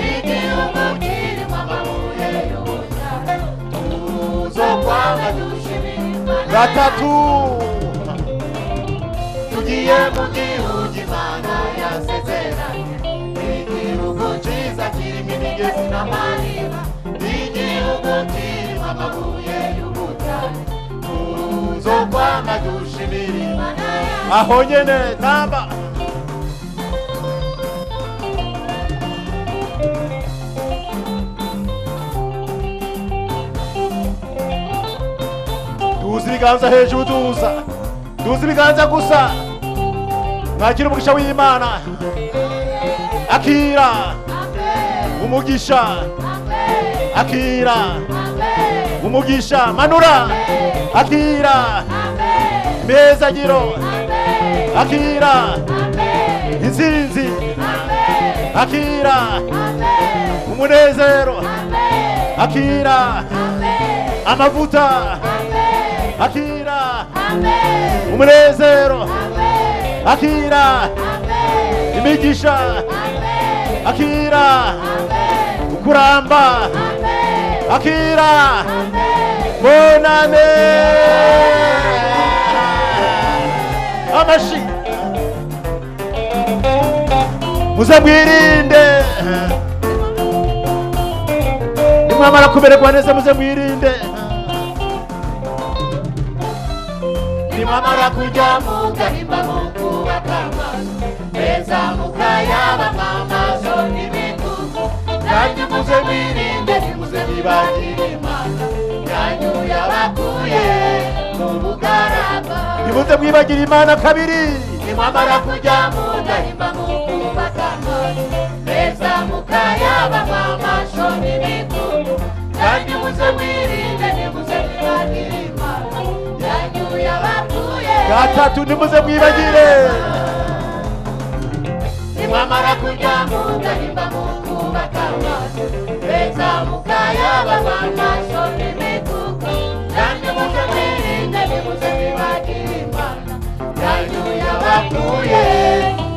igihugu kirimo amabuye y'ubutare, tuzokwama dushimira. Gatatu. Tugiye mu gihugu Imana yasezeranye, igihugu ciza kirimo imigezi n'amariba, igihugu kirimo amabuye y'ubutare, tuzokwama dushimira Imana yacu. Aho nyene tamba. Duza ibiganza hejuru, duza. Duza ibiganza gusa. Mwakira umugisha w'Imana. Akira. Umugisha. Akira. Umugisha. Manura. Akira. Mezagiro. Akira. Intsinzi. Akira. Umunezero. Akira. Amavuta. Akira. Umunezero. Akira. Imigisha. Akira. Ukuramba. Akira. Bonane. Amashi. Muze mwirinde. Nimwamara kumererwa neza muze mwirinde. Nimwamara kujya mugahimba mukubaka amazu meza mukayaba amazu n'imituku, kandi muze mwirinde ntimuze mwibagire Imana yanyu yabakuye mu bugarama. Ntimuze mwibagire Imana kabiri. Nimwamara kujya mugahimba mukubaka amazu meza mukayaba amazu n'imituku, kandi muze mwirinde ntimuze mwibagire Imana yanyu yabakuye. Gatatu, ntimuze mwibagire. Nimwamara kujya mugahimba mukubaka amazu meza mukayaba amazu n'imituku, kandi muze mwirinde ntimuze mwibagire Imana yanyu yabakuye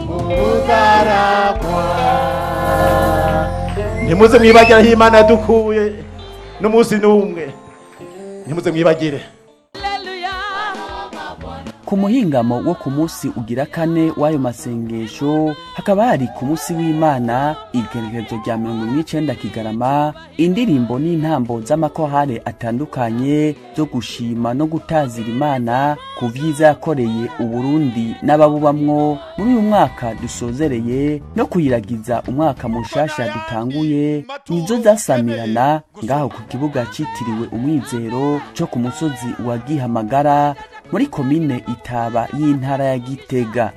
mu bugaragwa. Ntimuze mwibagire aho Imana yadukuye n'umunsi n'umwe. Ntimuze mwibagire. Ku muhingamo wo ku munsi ugira kane w'ayo masengesho, hakaba hari ku munsi w'Imana igerekezo rya 19 Kigarama, indirimbo n'intambo z'amakorale atandukanye zo gushima no gutazira Imana ku vyiza yakoreye Uburundi n'ababubamwo muri uyu mwaka dusozereye, no kuyiragiza umwaka mushasha dutanguye, nizo zasamirana ngaho ku kibuga citiriwe Umwizero co ku musozi wa Gihamagara muri komine Itaba y'intara ya Gitega.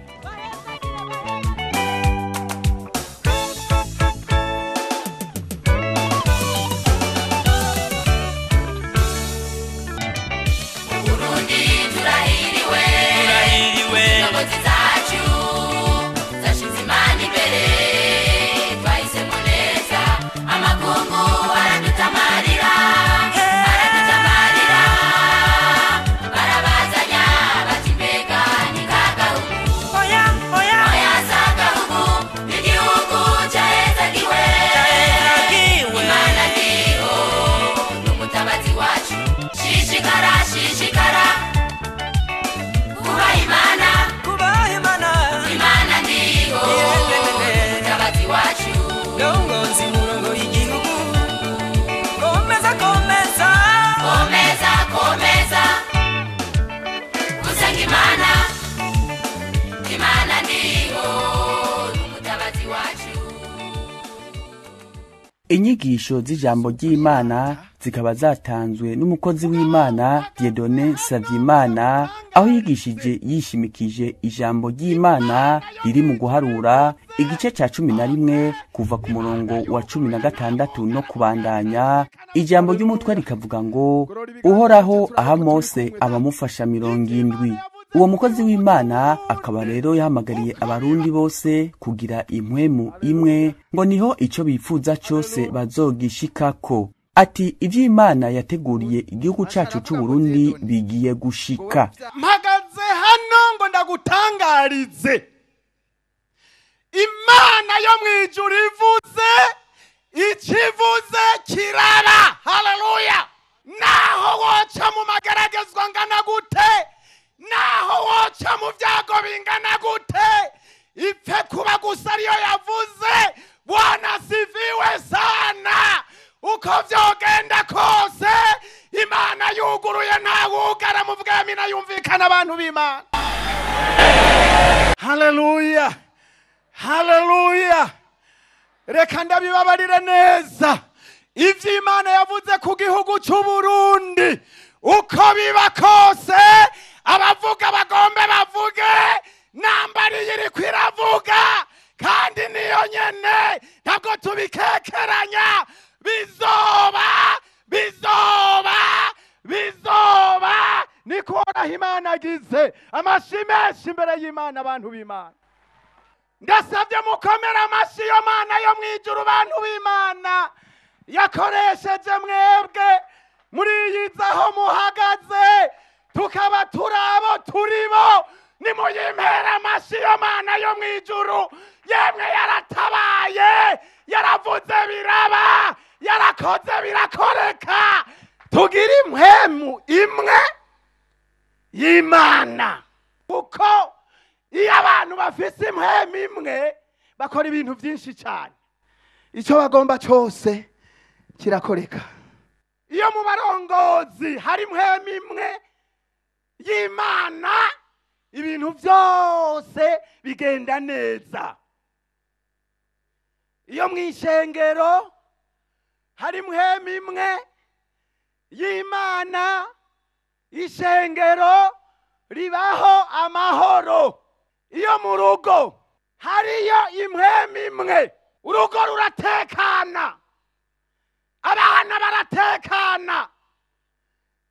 Ndongozi murongo y'igihugu. Komeza komeza. Komeza komeza. Gusenga Imana. Imana niho n'umutabazi wacu. Inyigisho z'ijambo ry'Imana zikaba zatanzwe n'umukozi w'Imana Dieudonné Savyimana, aho yigishije yishimikije ijambo ry'Imana riri mu guharura igice ca 11 kuva ku murongo wa 16 no kubandanya. Ijambo ry'umutwe rikavuga ngo Uhoraho aha Mose abamufasha 70. Uwo mukozi w'Imana akaba rero yahamagariye abarundi bose kugira impwemu imwe, ngo niho ico bifuza cose bazogishikako. Ati ivy'Imana yateguriye igihugu cacu c'u Burundi bigiye gushika. Mpagaze hano ngo ndagutangarize, Imana yo mwijuru ivuze, ikivuze kiraba. Haleluya! Naho woca mu mageragezwa ngana gute, naho woca mu byago bingana gute, ipfe kuba gusa ariyo yavuze. Bwana sifiwe sana. Uko vyogenda kose, Imana yuguruye ntawugara. Muvuge amina yumvikana, abantu b'Imana. Haleluya, haleluya. Reka ndabibabarire neza, ivyo Imana yavuze ku gihugu c'u Burundi, uko biba kose, abavuga bagombe bavuge, nambari iriko iravuga, kandi niyo nyene, ntabwo tubikekeranya. Bizoba, bizoba, bizoba. Niko Uhoraho Imana agize. Amashi menshi imbere y'Imana, abantu b'Imana. Ndasabye mukomere amashi yo Mana yo mwijuru, bantu b'Imana yakoresheje mwebwe muriyiza aho muhagaze, tukaba turabo turibo. Nimuyimpera amashi yo Mana yo mwijuru. Yemwe, yaratabaye, yaravuze biraba, yarakoze birakoreka. Tugira impwemu imwe y'Imana, kuko iyo abantu bafise impwemu imwe bakora ibintu byinshi cyane, icyo bagomba cyose kirakoreka. Iyo mu barongozi hari impwemu imwe y'Imana, ibintu byose bigenda neza. Iyo mu ishengero hari impwemu imwe y'Imana, ishengero ribaho amahoro. Iyo mu rugo hariyo impwemu imwe, urugo ruratekana, abana baratekana,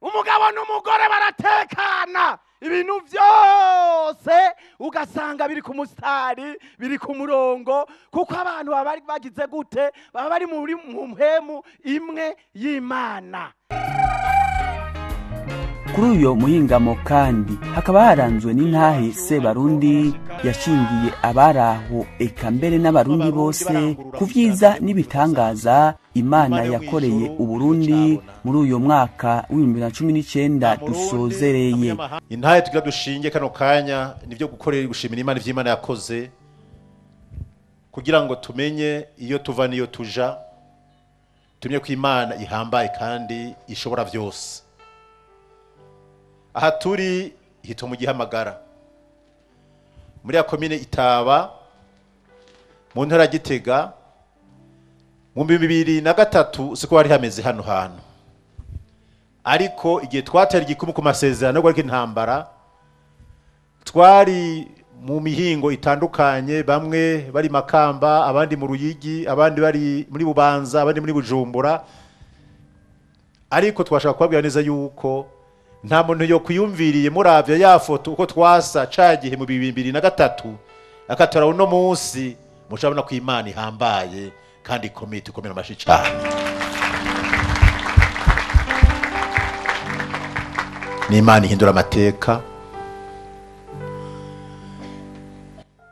umugabo n'umugore baratekana, ibintu byose ugasanga biri ku musitari, biri ku murongo, kuko abantu baba bari bagize gute? Baba bari muri mu mpwemu imwe y'Imana. Kuri uyo muhingamo kandi hakaba haranzwe n'intahe Sebarundi yashingiye abaraho, eka mbere n'abarundi bose, ku vyiza n'ibitangaza Imana yakoreye Uburundi muri uyo mwaka w'2019 dusozereye. Intahe tugira dushinge kano kanya nivyo gukorera gushimira Imana ivy'Imana yakoze, kugira ngo tumenye iyo tuva niyo tuja, tumenye ko Imana ihambaye kandi ishobora vyose. Aha turi hito mu Gihamagara, muri ya komine Itaba, mu ntara ya Gitega. Mu 2003 siko hari hameze hano hantu, ariko igihe twatera igikumu ku masezerano yo intambara, twari mu mihingo itandukanye, bamwe bari Makamba, abandi mu Ruyigi, abandi bari muri Bubanza, abandi muri Bujumbura. Ariko twashaka kubabwira neza yuko nta muntu yo kwiyumviriye muravya ya foto uko twasa cagihe mu 2003 akatora uno munsi, mucabona ko Imana ihambaye kandi ikomeye. Tukomera amashi cyane. Ni Imana ihindura amateka.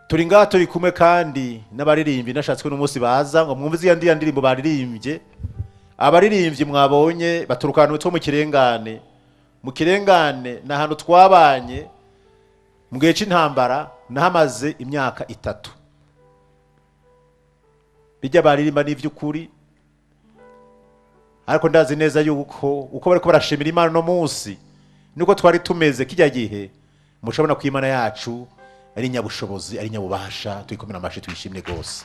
Turi ngaha turi kumwe kandi n'abaririmbyi nashatswe n'umunsi baza ngo mwumve ziriya ndiya ndirimbo baririmbye. Abaririmbyi mwabonye baturuka ahantu two mu Kirengane. Mu Kirengane ni ahantu twabanye mu gihe c'intambara, nahamaze imyaka 3. Bijya baririmba n'ivy'ukuri, ariko ndazi neza yuko uko bariko barashimira Imana no munsi nuko twari tumeze kijya gihe, mushobora ko Imana yacu ari nyabushobozi, ari nyabubasha. Tuyikomera amashi, tuyishimye gose.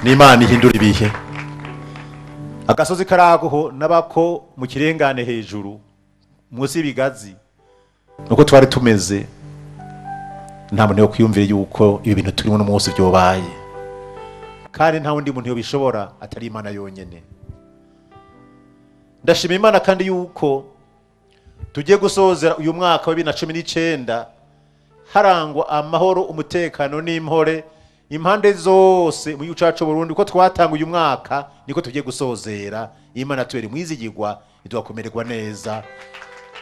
Ni Imana ihindura ibihe. Agasozi karaho nabako mu kirengane hejuru munsi y'ibigazi, nuko twari tumeze, nta muntu yo kwiyumvira yuko ibi bintu turimo no munsi byobaye, kandi nta wundi muntu yobishobora atari Imana yonyene. Ndashima Imana kandi yuko tugiye gusozera uyu mwaka wa 2019 harangwa amahoro, umutekano n'impore impande zose mu gihugu cacu Burundi. Uko twatanga uyu mwaka niko tugiye gusozera. Imana tubere mwizigirwa, idukomererwa neza,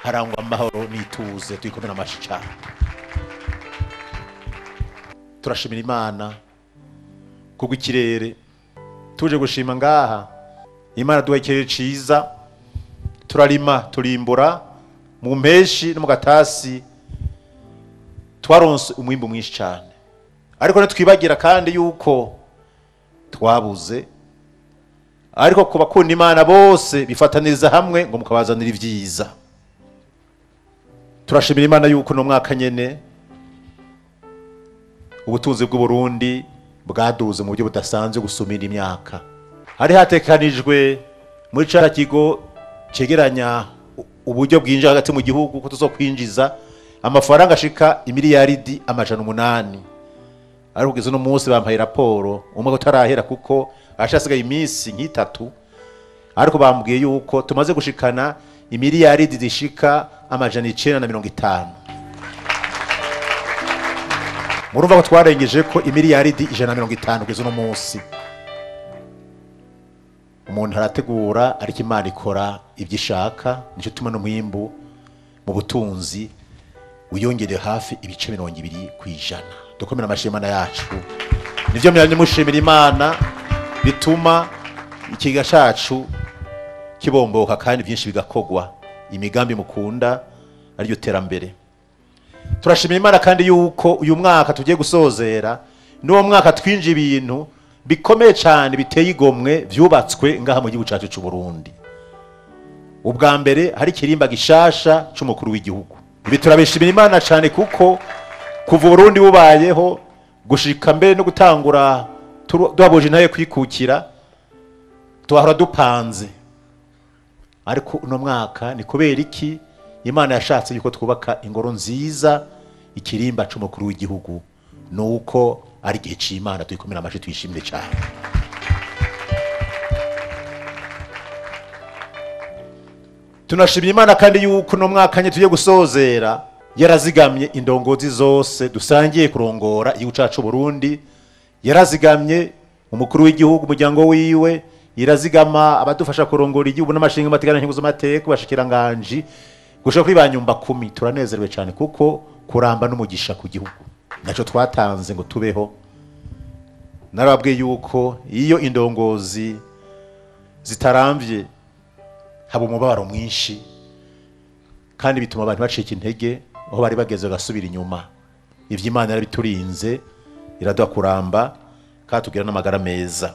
harangwa amahoro n'ituze. Tuyikomera amashi cyane. Turashimira Imana kubwo ikirere tuje gushima ngaha. Imana duha ikirere ciza, turarima turimbura mu mpeshi no mu gatasi, twaronse umwimbu mwinshi cyane. Ariko ntitwibagira kandi yuko twabuze, ariko ku bakunda Imana bose bifataniriza hamwe ngo mukabazanira ibyiza. Turashimira Imana yuko no mwaka nyene ubutunzi bw'u Burundi bwaduze mu buryo budasanzwe gusumira imyaka. Hari hatekanijwe muri ca kigo cegeranya uburyo bwinjira hagati mu gihugu ko tuzokwinjiza amafaranga ashika imiliyaridi 800. Ariko kugeza uno munsi bampaye raporo umwe utarahera kuko ashasigaye iminsi nk'itatu, ariko bambwiye yuko tumaze gushikana imiliyaridi zishika 950. Murumva ko twarengeje ko imiliyaridi 150 kugeza uno munsi. Umuntu arategura ariko Imana ikora ibyo ishaka. Nico tuma no mwimbu mu butunzi wiyongere hafi ibice 20%. Dukomera amashimana yacu, nivyo myanye mushimira Imana bituma ikiga cacu kibomboka kandi byinshi bigakogwa, imigambi mukunda ariyo terambere. Turashimira Imana kandi yuko uyu mwaka tugiye gusozera n'uwo mwaka twinje ibintu bikomeye cyane biteye igomwe vyubatswe ngaha mu gihugu cacu c'u Burundi. Ubwa mbere hari kirimba gishasha c'umukuru w'igihugu. Ibi turabishimira Imana cyane kuko kuva Burundi bubayeho gushika mbere no gutangura duhaboje ntaye kwikukira twahora dupanze, ariko uno mwaka ni kubera iki Imana yashatse yuko twubaka ingoro nziza ikirimba c'umukuru w'igihugu, nuko ari gihe c'Imana. Tuyikomera amashi, tuyishimire cyane. Tunashimira Imana kandi yuko no mwaka nye tugiye gusozera yarazigamye indongozi zose dusangiye kurongora igihugu cacu Burundi, yarazigamye umukuru w'igihugu umuryango wiwe, irazigama abadufasha kurongora igihugu n'amashinga mategeko n'ingingo z'amateka bashikiranganje gushaka kuri banyumba 10. Turanezerewe cyane kuko kuramba n'umugisha ku gihugu naco twatanze ngo tubeho. Narababwiye yuko iyo indongozi zitaramvye haba umubabaro mwinshi kandi bituma abantu bacika intege aho bari bageze gasubira inyuma. Ivyo Imana yarabiturinze, iraduha kuramba kandi tugira n'amagara meza.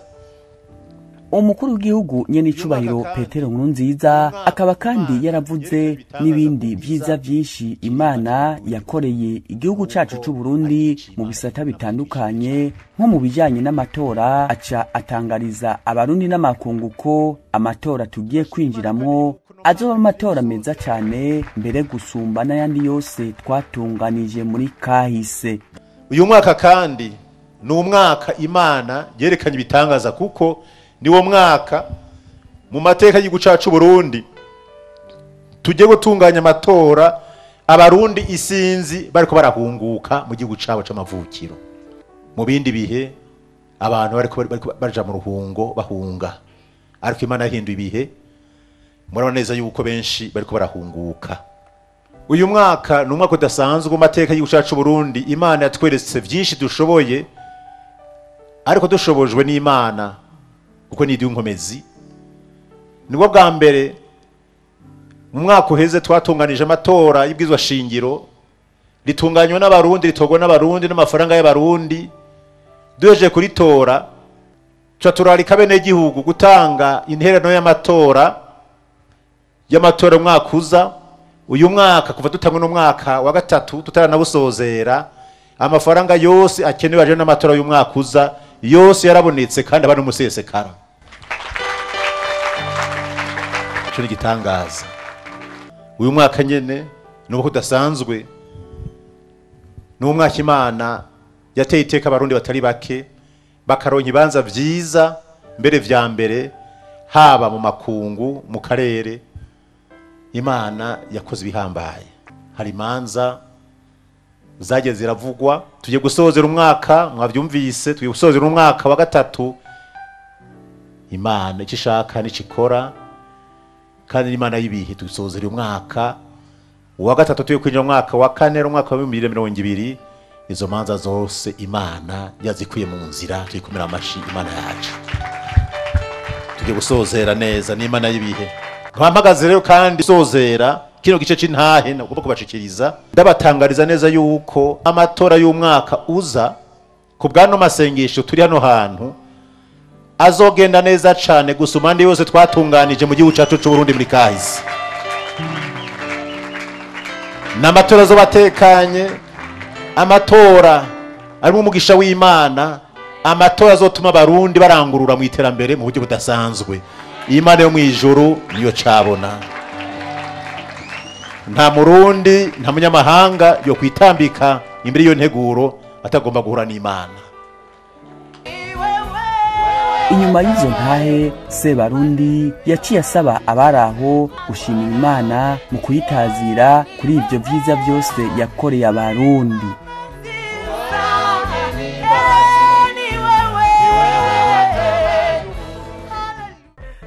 Umukuru w'igihugu nyenicubahiro Petero Nkurunziza akaba kandi yaravuze n'ibindi vyiza vyinshi Imana yakoreye igihugu cacu c'u Burundi mu bisata bitandukanye nko mu bijanye n'amatora, aca atangariza abarundi n'amakungu ko amatora tugiye kwinjiramwo azoba amatora meza cyane mbere gusumba n'ayandi yose twatunganije muri kahise. Uyu mwaka kandi ni umwaka Imana yerekanye ibitangaza kuko niwo mwaka mu mateka y'igihugu cacu Burundi tujye gutunganya amatora abarundi isinzi bariko barahunguka mu gihugu cabo c'amavukiro. Mu bindi bihe abantu bariko baja mu ruhungo bahunga, ariko Imana yahinduye ibihe, murabona neza yuko benshi bariko barahunguka. Uyu mwaka ni umwaka udasanzwe mu mateka y'igihugu cacu Burundi. Imana yatweretse vyinshi dushoboye, ariko dushobojwe n'Imana kuko ni inkomezi. Nibwo bwa mbere mu mwaka uheze twatunganije amatora y'ibwizwa shingiro ritunganywa n'abarundi, ritogwa n'abarundi n'amafaranga y'abarundi. Duhejeje kuritora, tuca turarika abenegihugu gutanga intererano y'amatora umwaka uza. Uyu mwaka kuva dutangwe n'umwaka wa gatatu tutaranawusozera, amafaranga yose akenewe aje n'amatora y'umwaka uza yose yarabonetse kandi aba n'umusesekara. Ico ni igitangaza. Uyu mwaka nyene nuko udasanzwe, ni umwaka Imana yateye iteka abarundi batari bake bakaronka ibanza vyiza mbere vya mbere, haba mu makungu, mu karere. Imana yakoze ibihambaye. Hari imanza zagiye ziravugwa. Tugiye gusozera umwaka, mwavyumvise, tugiye gusozera umwaka wa gatatu. Imana icyo ishaka n'icyo ikora, kandi n'Imana y'ibihe. Tugusozera umwaka wa gatatu, tugiye kwinjira mu mwaka wa kane, umwaka wa 2020. Izo manza zose Imana yazikuye mu nzira, tuyikomera amashi Imana yacu. Tugiye gusozera neza n'Imana y'ibihe. Mpamagaze rero kandi sozera kino gice c'intahe nagomba kubashikiriza, ndabatangariza neza yuko amatora y'umwaka uza ku bwano masengesho turi hano hantu azogenda neza cane gusuma andi yose twatunganije mu gihugu cacu c'u Burundi muri kahise. N'amatora azobatekanye, amatora arimo umugisha w'Imana, amatora azotuma abarundi barangurura mu iterambere mu buryo budasanzwe. Imana yo mu ijuru niyo cabona. Nta murundi, nta munyamahanga yo kwitambika imbere y'iyo nteguro atagomba guhura n'Imana. Inyuma y'izo ntahe, Sebarundi yaciye asaba abari aho gushimira Imana mu kuyitazira kuri ivyo vyiza vyose yakoreye abarundi.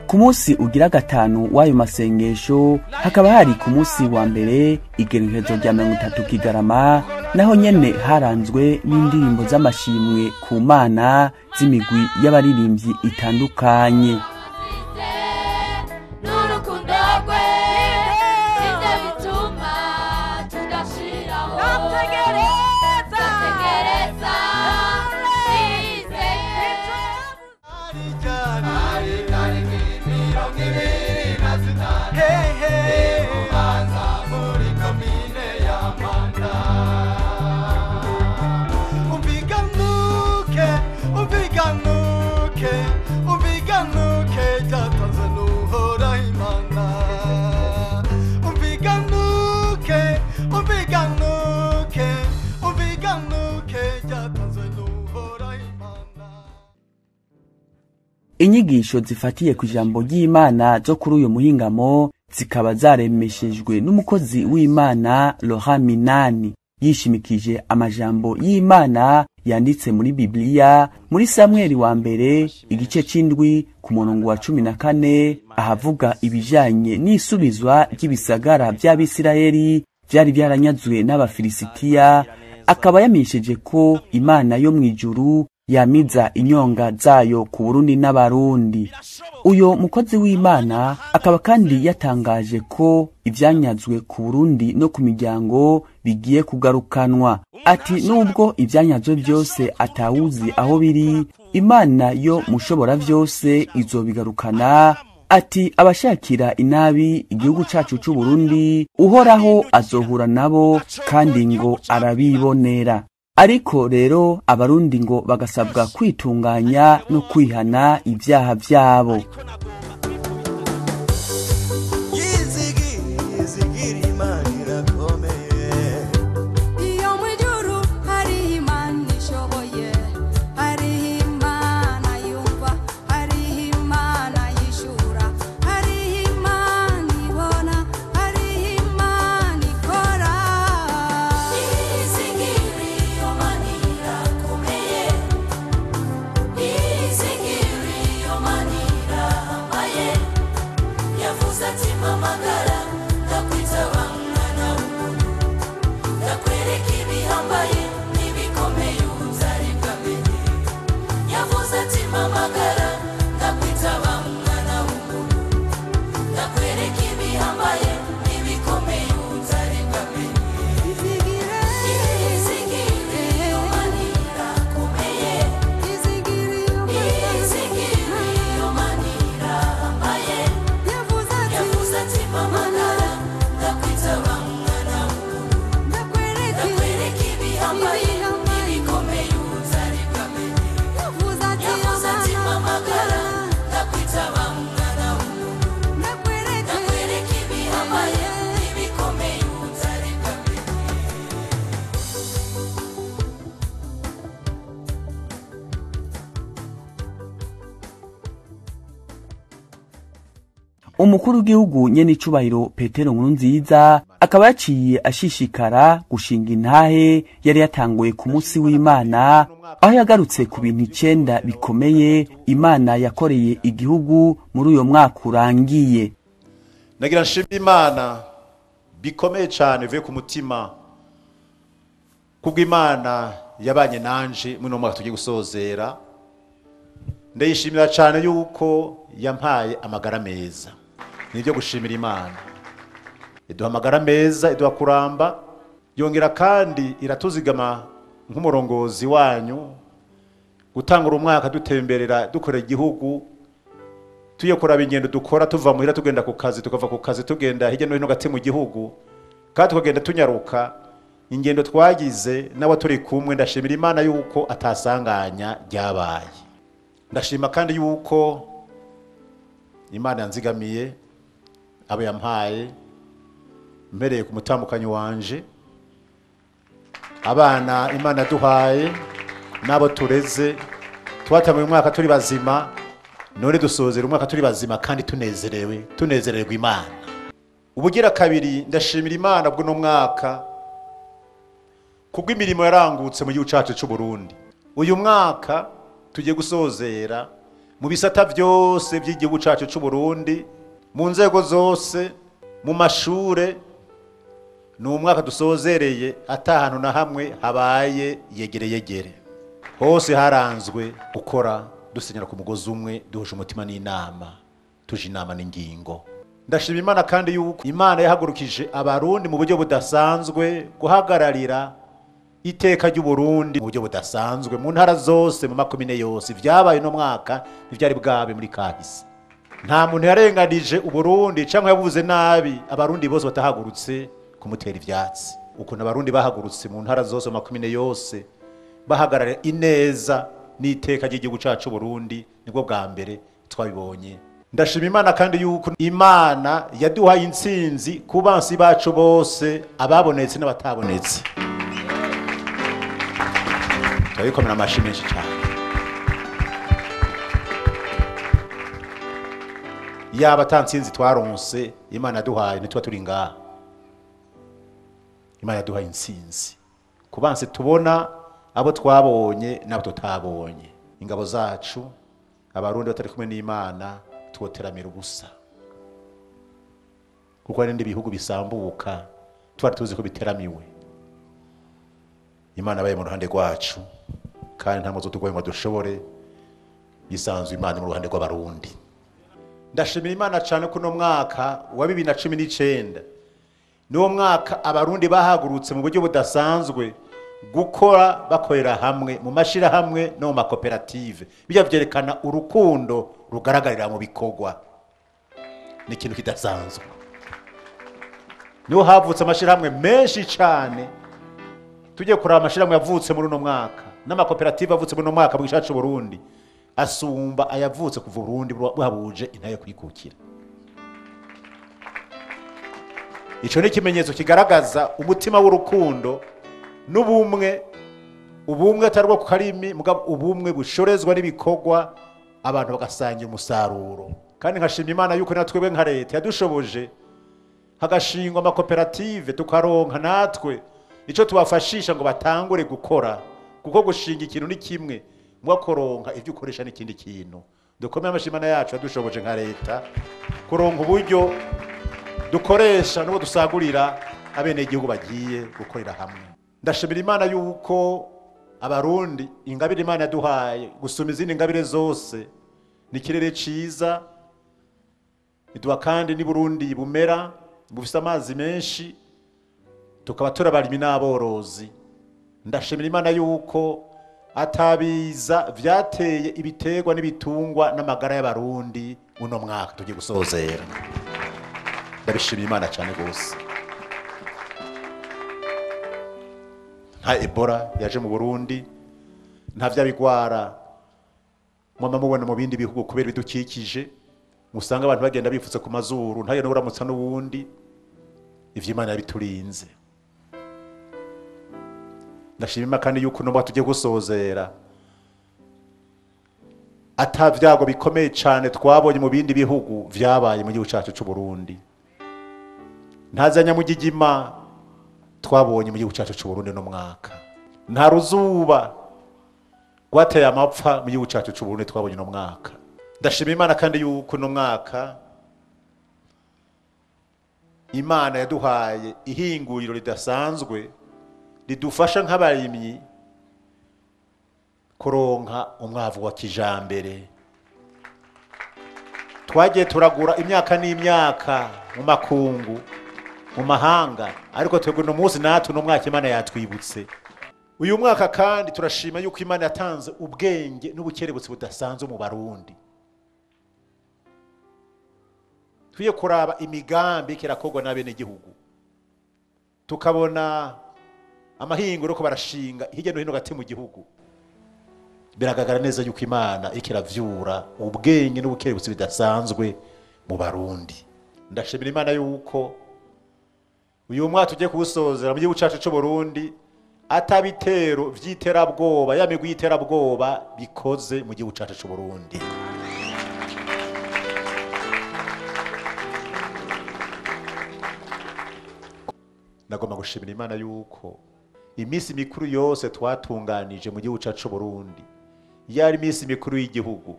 Ku munsi ugira gatanu w'ayo masengesho, hakaba hari ku munsi wa mbere igenekerezo rya 30 Kigarama, naho nyene haranzwe n'indirimbo z'amashimwe ku Mana z'imigwi y'abaririmbyi itandukanye. N'urukundo rwe nivyo bituma tudashiraho. Ndategereza nizeye. Inyigisho zifatiye ku ijambo ry'Imana zo kuri uyu muhingamo zikaba zaremeshejwe n'umukozi w'Imana Laurent Minani, yishimikije amajambo y'Imana yanditse muri Bibiliya muri Samweli wa mbere igice c'indwi ku murongo wa 14, ahavuga ibijanye n'isubizwa ry'ibisagara by'Abisirayeli byari byaranyazwe n'Abafilisitiya. Akaba yamenyesheje ko Imana yo mw'ijuru yamiza inyonga zayo ku Burundi n'Abarundi. Uyo mukozi w'Imana akaba kandi yatangaje ko ivyanyazwe ku Burundi no ku miryango bigiye kugarukanwa. Ati nubwo ivyanyazwe byose atawuzi aho biri, Imana yo mushobora vyose izobigarukana. Ati abashakira inabi igihugu cacu c'u Burundi, Uhoraho azohura nabo kandi ngo arabibonera. Ariko rero abarundi ngo bagasabwa kwitunganya no kwihana ibyaha byabo. Iyo mw'ijuru hari Imana ishoboye, hari Imana yumva, hari Imana yishura, hari Imana ibona, hari Imana ikora. Izingiri iyo manira. Umukuru w'igihugu nyene icubahiro Petero Nkurunziza akaba yaciye ashishikara gushinga intahe yari yatanguye ku munsi w'Imana, aho yagarutse ku bintu 9 bikomeye Imana yakoreye igihugu muri uyo mwaka urangiye. Nagira nshima Imana bikomeye cyane bivuye ku mutima, kubw'Imana yabanye nanje muri uno mwaka tugiye gusozera. Ndayishimira cyane yuko yampaye amagara meza. Nibyo gushimira Imana. Iduha amagara meza, iduha kuramba, yongera kandi iratuzigama nk'umurongozi wanyu gutangura umwaka dutemberera dukorera igihugu, tuye kuraba ingendo dukora tuva muhira tugenda ku kazi, tukava ku kazi tugenda hirya no hino gati mu gihugu, kandi tukagenda tunyaruka. Ingendo twagize n'abo turi kumwe, ndashimira Imana yuko atasanganya ryabaye. Ndashima kandi yuko Imana yanzigamiye abo yampaye, mpereye ku mutambukanyi wanje, abana Imana yaduhaye n'abo tureze. Twatanguye umwaka turi bazima, none dusozera umwaka turi bazima kandi tunezerewe, tunezererwa Imana. Ubugira kabiri, ndashimira Imana bw'uno mwaka kubw'imirimo yarangutse mu gihugu cacu c'u Burundi. Uyu mwaka tugiye gusozera mu bisata byose by'igihugu cacu c'u Burundi, mu nzego zose, mu mashure. Ni umwaka dusozereye atahanu na hamwe habaye yegere yegere, hose haranzwe gukora dusenyera ku mugozi umwe, duhuje umutima n'inama, tuje inama n'ingingo. Ndashima Imana kandi yuko Imana yahagurukije abarundi mu buryo budasanzwe guhagararira iteka ry'u Burundi mu buryo budasanzwe mu ntara zose, mu makomine yose. Vyabaye no mwaka ntivyari bwabe muri kahise. Nta muntu yarenganije Uburundi cyangwa yabuze nabi abarundi bose batahagurutse kumutera ivyatsi. Ukuntu abarundi bahagurutse mu ntara zose, mu makomine yose, bahagarara ineza n'iteka ry'igihugu cacu Burundi, nibwo bwa mbere twabibonye. Ndashima Imana kandi yuko Imana yaduhaye intsinzi ku bansi bacu bose, ababonetse n'abatabonetse. Turabikomera amashi menshi cyane. Yaba ata ntsinzi twaronse Imana yaduhaye, ntituba turi ngaha. Imana yaduhaye intsinzi ku bansi tubona, abo twabonye n'abo tutabonye. Ingabo zacu, abarundi batari kumwe n'Imana, twoteramira ubusa, kuko hari n'ibindi bihugu bisambuka twari tuzi ko biteramiwe. Imana abaye mu ruhande rwacu, kandi nta muzo tugoye ngo dushobore, yisanzwe Imana mu ruhande rw'abarundi. Ndashimira Imana cyane ko no mwaka wa 2019 niwo mwaka abarundi bahagurutse mu buryo budasanzwe gukora bakorera hamwe mu mashira hamwe no mu makoperative. Bijya byerekana urukundo rugaragarira mu bikorwa, ni ikintu kidasanzwe. Niho havutse amashira hamwe menshi cyane. Tujye kuraba amashira hamwe yavutse muri uno mwaka n'amakoperative avutse muri uno mwaka mu gicacu Burundi asumba ayavutse kuva Burundi buhabuje intaye kwikukira. Ico ni ikimenyetso kigaragaza umutima w'urukundo n'ubumwe, ubumwe atari bwo ku karimi, mugabo ubumwe bushorezwa n'ibikorwa, abantu bagasangira umusaruro. Kandi nkashima Imana yuko natwebwe nka leta yadushoboje hagashingwa amakoperative, tukaronka natwe ico tubafashisha ngo batangure gukora, kuko gushinga ikintu ni kimwe, mwakoronka ivyo ukoresha n'ikindi kintu. Dukomeye amashimana yacu yadushoboje nka leta kuronka uburyo dukoresha n'ubu dusagurira abenegihugu bagiye gukorera hamwe. Ndashimira Imana yuko abarundi ingabire Imana yaduhaye gusuma izindi ngabire zose ni ikirere ciza, iduha kandi ni Burundi bumera bufise amazi menshi, tukaba turabarimi n'aborozi. Ndashimira Imana yuko atabiza vyateye ibiterwa n'ibitungwa n'amagara y'abarundi uno mwaka tugiye gusozera. Ndabishimira Imana cyane gose. Nta Ebola yaje mu Burundi, nta vyabigwara mwama mubona mu bindi bihugu kubera bidukikije, musanga abantu bagenda bifutse ku mazuru, ntayo n'uramutsa n'uwundi. Ivyo Imana yabiturinze. Ndashima kandi yuko no tugiye gusozera Ata vyago bikomeye cyane twabonye mu bindi bihugu vyabaye mu gihugu cyacu cy'u Burundi. Nta nyamugigima twabonye mu gihugu cyacu cy'u Burundi no mwaka. Nta ruzuba rwateye amapfa mu gihugu cyacu cy'u Burundi twabonye no mwaka. Ndashima Imana kandi yuko no mwaka Imana yaduhaye ihinguriro ridasanzwe ridufasha nk'abarimyi kuronka umwavu wa kijambere. Twagiye turagura imyaka n'imyaka mu makungu, mu mahanga, ariko twebwe no munsi natwe no mwaka Imana yatwibutse. Uyu mwaka kandi turashima yuko Imana yatanze ubwenge n'ubukerebutsi budasanzwe mu Barundi. Tuye kuraba imigambi kirakorwa n'abene gihugu, tukabona amahinguro ko barashinga hirya no hino gati mu gihugu. Biragaragara neza yuko Imana ikiravyura ubwenge n'ubukerebutsi bidasanzwe mu Barundi. Ndashimira Imana yuko uyu mwaka tugiye kuwusozera mu gihugu cyacu cy'u Burundi atabitero vy'iterabwoba ya migwi y'iterabwoba bikoze mu gihugu cyacu cy'u Burundi. Nagomba gushimira Imana yuko iminsi mikuru yose twatunganije mu gihugu cyacu Burundi, yari iminsi mikuru y'igihugu,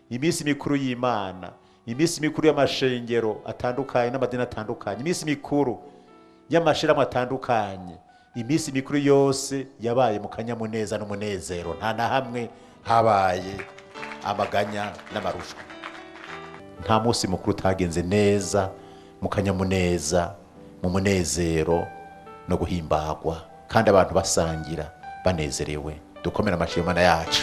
iminsi mikuru y'Imana, iminsi mikuru y'amashengero atandukanye n'amadini atandukanye, iminsi mikuru y'amashirahamwe atandukanye, iminsi mikuru yose yabaye mu kanyamuneza n'umunezero. Nta na hamwe habaye amaganya n'amarushwa. Nta munsi mukuru utagenze neza mu kanyamuneza, mu munezero no guhimbagwa, kandi abantu basangira banezerewe. Dukomera amashyi Imana yacu.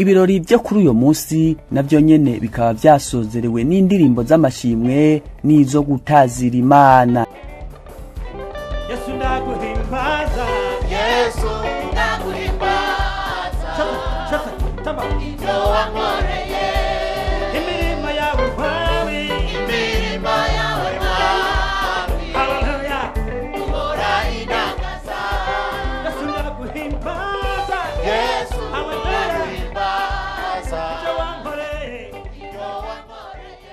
Ibirori byo kuri uyo munsi navyo nyene bikaba byasozerewe n'indirimbo z'amashimwe n'izo gutazira Imana. Yesu ndaguhimbaza, Yesu ndaguhimbaza, ibyo wankoreye, imirimo yawe Mwami, imirimo yawe Mwami, haleluya, uhora inagaza. Yesu ndaguhimbaza, Yesu ndaguhimbaza, ibyo wankoreye, ibyo wankoreye.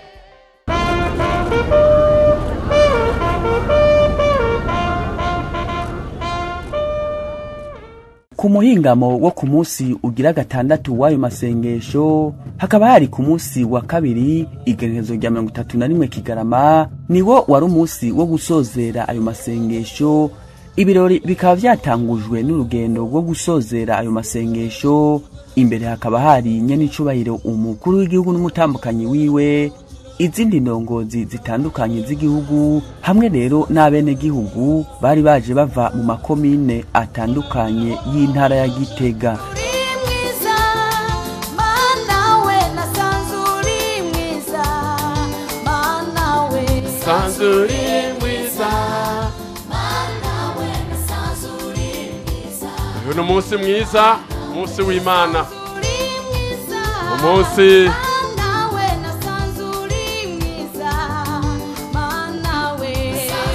Ku muhingamo wo ku munsi ugira gatandatu w'ayo masengesho, hakaba hari ku munsi wa kabiri igenekerezo rya 31 Kigarama, niwo wari umunsi wo gusozera ayo masengesho. Ibirori bikaba byatangujwe n'urugendo rwo gusozera ayo masengesho. Imbere hakaba hari nyenicubahiro umukuru w'igihugu n'umutambukanyi wiwe, izindi ndongozi zitandukanye z'igihugu, hamwe rero n'abenegihugu bari baje bava mu makomine atandukanye y'intara ya Gitega. Uyu ni umunsi mwiza, umunsi w'Imana, umunsi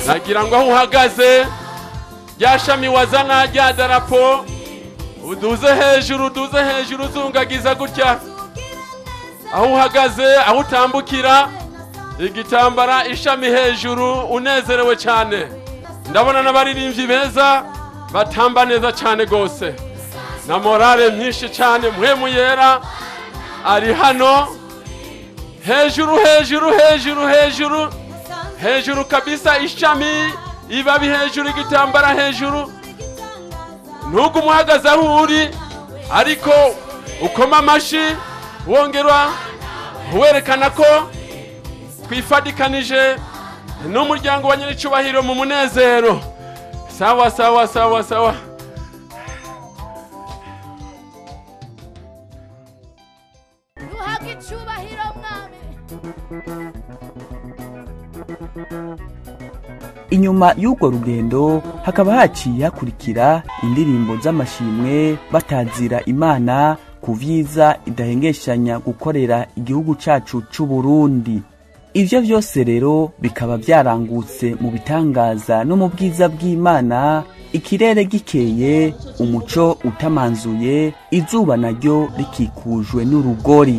nagira ngo aho uhagaze rya shami wazana rya darapo uduze hejuru, uduze hejuru, uzungagiza gutya aho uhagaze, aho utambukira, igitambara ishami hejuru, unezerewe cyane. Ndabona n'abaririmbyi beza batamba neza cyane gose, na morale myinshi cyane. Mpwemu yera ari hano hejuru hejuru hejuru hejuru hejuru kabisa, ishami ibabi hejuru, igitambara hejuru. Ntugume uhagaze aho uri, ariko ukoma amashi wongerwa werekana ko twifadikanije n'umuryango wa nyir'icyubahiro mu munezero. Sawa sawa sawa sawa. Duhabwe icyubahiro Mwami. Inyuma y'urwo rugendo hakaba haciye hakurikira indirimbo z'amashimwe batazira Imana ku vyiza idahengeshanya gukorera igihugu cacu c'u Burundi. Ivyo vyose rero bikaba byarangutse mu bitangaza no mu bwiza bw'Imana, Ikirere gikeye, umuco utamanzuye, izuba naryo rikikujwe n'urugori.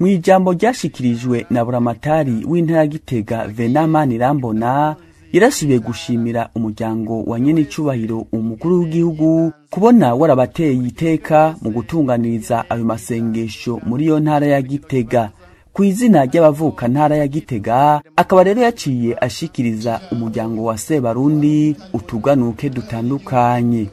Mu ijambo ryashikirijwe na buramatari w'intara ya Gitega Venamani Rambona, yarasubiye gushimira umuryango wa nyenicubahiro umukuru w'igihugu kubona warabateye iteka mu gutunganiriza ayo masengesho muri iyo ntara ya Gitega. Ku izina ry'abavuka ntara ya Gitega akaba rero yaciye ashikiriza umuryango wa Sebarundi utuganuke dutandukanye.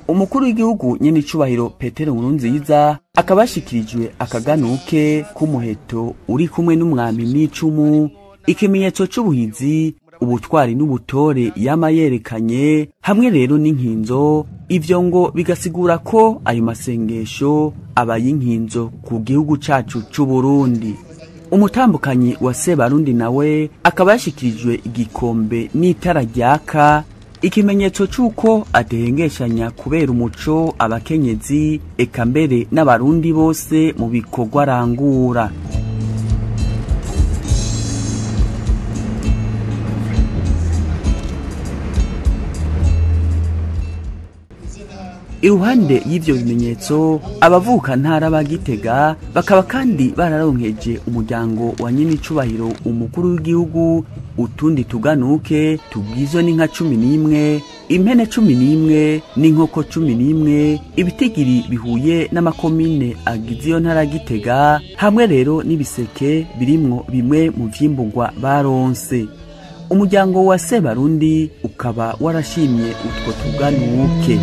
Umukuru w'igihugu nyenicubahiro Petero Nkurunziza akaba yashikirijwe akaganuke k'umuheto uri kumwe n'umwami n'icumu, ikimenyetso c'ubuhizi, ubutwari n'ubutore yama yerekanye, hamwe rero n'inkinzo. Ivyo ngo bigasigura ko ayo masengesho abaye inkinzo ku gihugu cacu c'u Burundi. Umutambukanyi wa Sebarundi nawe akaba yashikirijwe igikombe n'itara ryaka, ikimenyetso c'uko adahengeshanya kubera umuco abakenyezi eka mbere n'abarundi bose mu bikorwa arangura. Iruhande y'ivyo bimenyetso, abavuka ntara ba Gitega bakaba kandi bararonkeje umuryango wa nyenicubahiro umukuru w'igihugu utundi tuganuke tugizwe n'inka 11, impene 11 n'inkoko 11, ibitigiri bihuye n'amakomine agize iyo ntara Gitega, hamwe rero n'ibiseke birimwo bimwe mu vyimburwa baronse. Umuryango wa Sebarundi ukaba warashimye utwo tuganuke.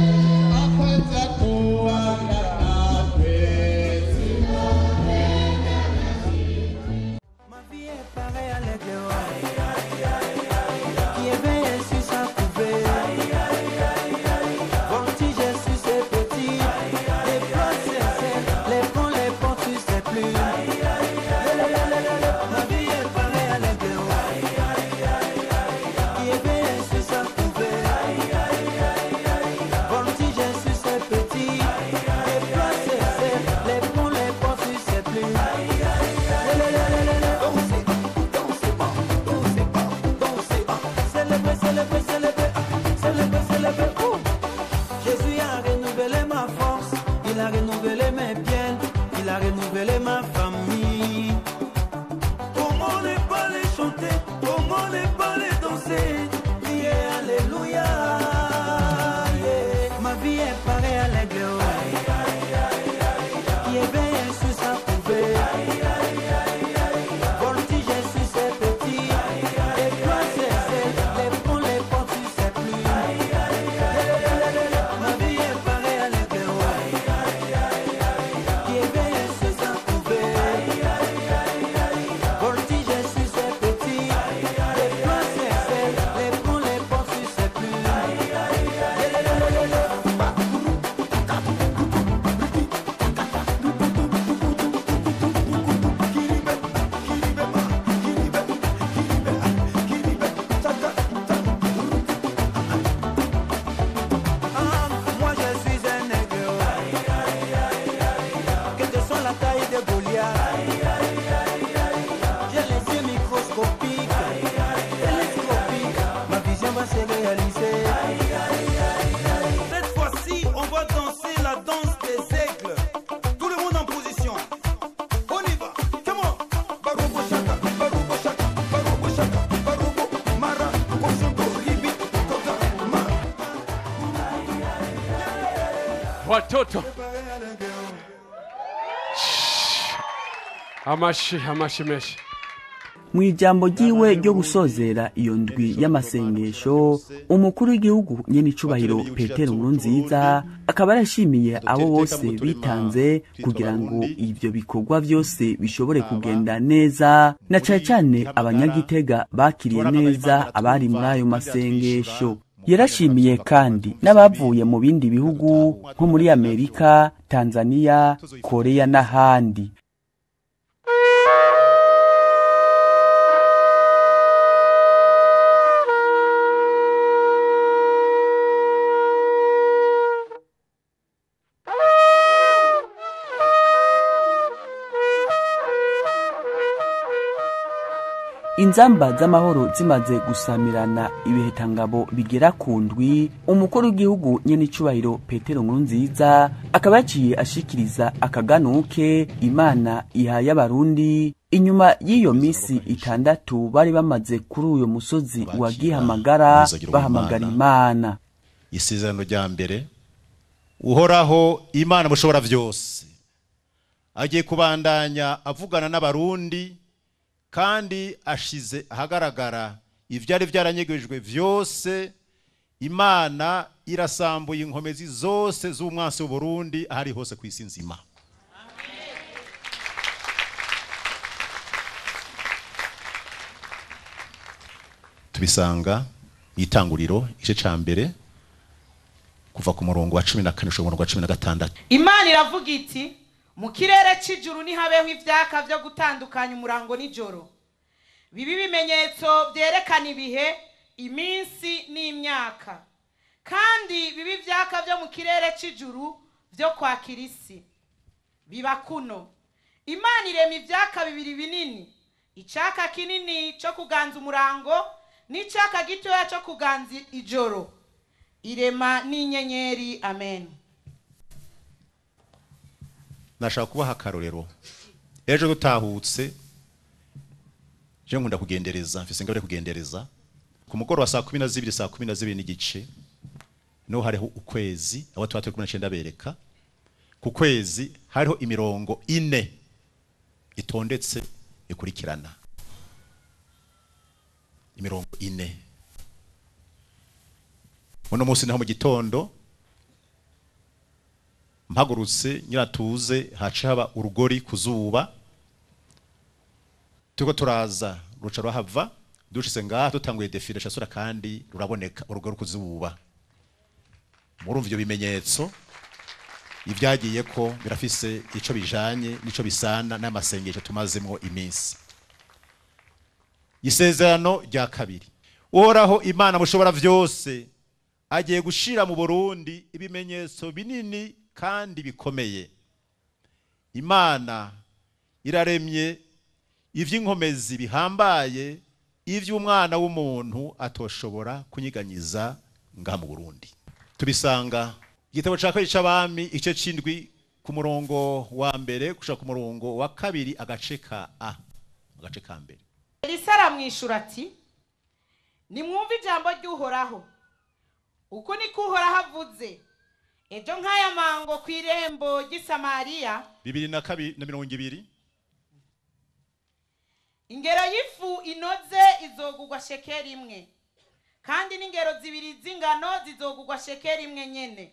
Watoto. Amashi, amashi menshi. Mu ijambo ryiwe ryo gusozera iyo ndwi y'amasengesho, umukuru w'igihugu nyenicubahiro Petero Nkurunziza akaba yarashimiye abo bose bitanze kugira ngo ivyo bikorwa vyose bishobore kugenda neza, na cane cane abanyagitega bakiriye neza abari muri ayo masengesho. Yarashimiye kandi n'abavuye mu bindi bihugu nko muri Amerika, Tanzania, Korea n'ahandi. Inzamba z'amahoro zimaze gusamirana ibihetangabo bigera ku ndwi, umukuru w'igihugu nyenicubahiro Petero Nkurunziza akaba yaciye ashikiriza akaganuke Imana ihaye abarundi inyuma y'iyo misi 6 bari bamaze kuri uyo musozi wa Gihamagara bahamagara Imana. Isezerano rya mbere, Uhoraho Imana mushobora vyose agiye kubandanya avugana n'abarundi kandi ashize ahagaragara ivyari vyaranyegejwe vyose. Imana irasambuye inkomezi zose z'umwansi w'Uburundi ahari hose ku isi nzima. Tubisanga itanguriro igice ca mbere kuva ku murongo wa 14 gushika ku murongo wa 16. Imana iravuga iti: mu kirere c'ijuru nihabeho ivyaka vyo gutandukanya umurango n'ijoro, bibi bimenyetso byerekana ibihe, iminsi n'imyaka, kandi bibi ivyaka vyo mu kirere c'ijuru vyo kwakira isi. Biba kuno: Imana irema ivyaka bibiri binini, icaka kinini co kuganza umurango n'icaka gitoya co kuganza ijoro. Irema n'inyenyeri. Amen. Nashaka kubaha akarorero. Ejo dutahutse, je nkunda kugendereza, mfise ingabire kugendereza. Ku mugoroba saa 12, saa 12:15 no hariho ukwezi, abo tuba turi kumwe na bereka. Ku kwezi hariho imirongo 4 itondetse ikurikirana. Imirongo 4. Uno munsi naho mu gitondo mpagurutse nyiratuze haca haba urugori kuzuba, tuko turaza ruca ruhava, dushitse ngaha dutanguye defile shasura kandi ruraboneka urugori kuzuba. Murumva ivyo bimenyetso ivyagiye ko birafise ico bijanye nico bisana n'amasengesho tumazemwo iminsi. Isezerano rya kabiri, Uhoraho Imana mushobora vyose agiye gushira mu Burundi ibimenyetso binini kandi bikomeye. Imana iraremye ivy'inkomezi bihambaye ivy'umwana w'umuntu atoshobora kunyiganyiza ngaha mu Burundi. Tubisanga igitabo ca kabiri c'abami igice c'indwi ku murongo wa mbere gushika ku murongo wa 2 agace ka A, agace ka mbere. Elisa aramwishura ati: nimwumve ijambo ry'Uhoraho. Uku niko Uhoraho avuze: ejo nk'aya mango ku irembo ry'i Samariya 2020 ingero y'ifu inoze izogugwa shekeri 1, kandi n'ingero 2 z'ingano zizogugwa shekeri 1 nyene.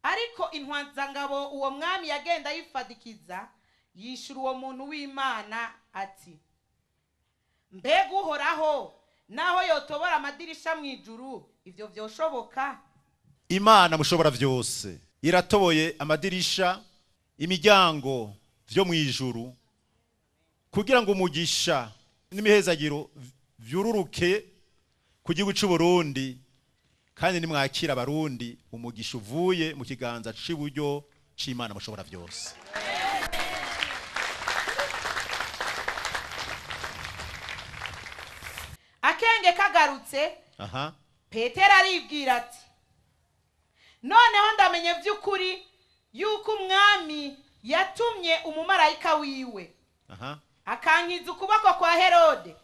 Ariko intwanzangabo uwo mwami yagenda yifadikiza yishura uwo muntu w'Imana ati: mbega Uhoraho naho yotobora amadirisha mu ijuru, ivyo vyoshoboka? Imana mushobora vyose iratoboye amadirisha, imiryango vyo mu ijuru, kugira ngo umugisha n'imihezagiro vyururuke ku gihugu c'u Burundi, kandi nimwakira abarundi umugisha uvuye mu kiganza c'iburyo c'Imana mushobora vyose. Akenge kagarutse, Petero aribwira ati: noneho ndamenye vy'ukuri yuko umwami yatumye umumarayika wiwe akankiza ukuboko kwa Herode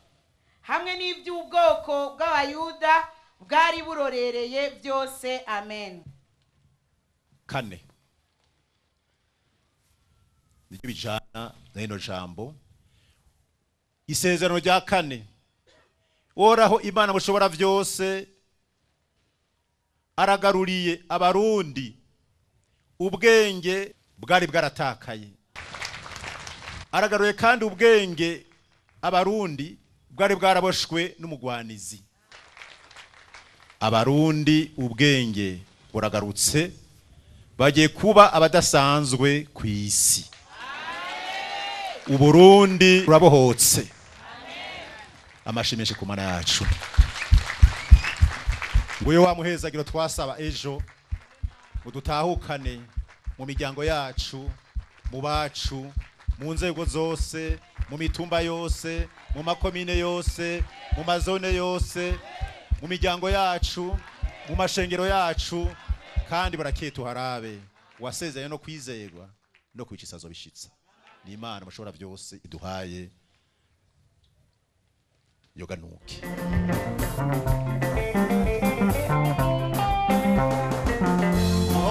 hamwe n'ivy'ubwoko bw'Abayuda bwari burorereye byose. Amen. 4 nibyo bijana na ino jambo. Isezerano rya kane, Uhoraho Imana mushobora byose aragaruriye abarundi ubwenge bwari bwaratakaye. Aragaruye kandi ubwenge abarundi bwari bwaraboshwe n'umugwanizi. Abarundi ubwenge buragarutse, bagiye kuba abadasanzwe ku isi. Uburundi burabohotse. Amashimishe ku mana yacu. Nguyo wa muhezagiro twasaba ejo mudutahukane mu miryango yacu, mu bacu, mu nzego zose, mu mitumba yose, mu makomine yose, mu mazone yose, mu miryango yacu, mu mashengero yacu, kandi barakeye tuharabe wasezeye no kwizerwa no kwicisazo bishitsa. Ni Imana mushobora byose iduhaye yoganuke.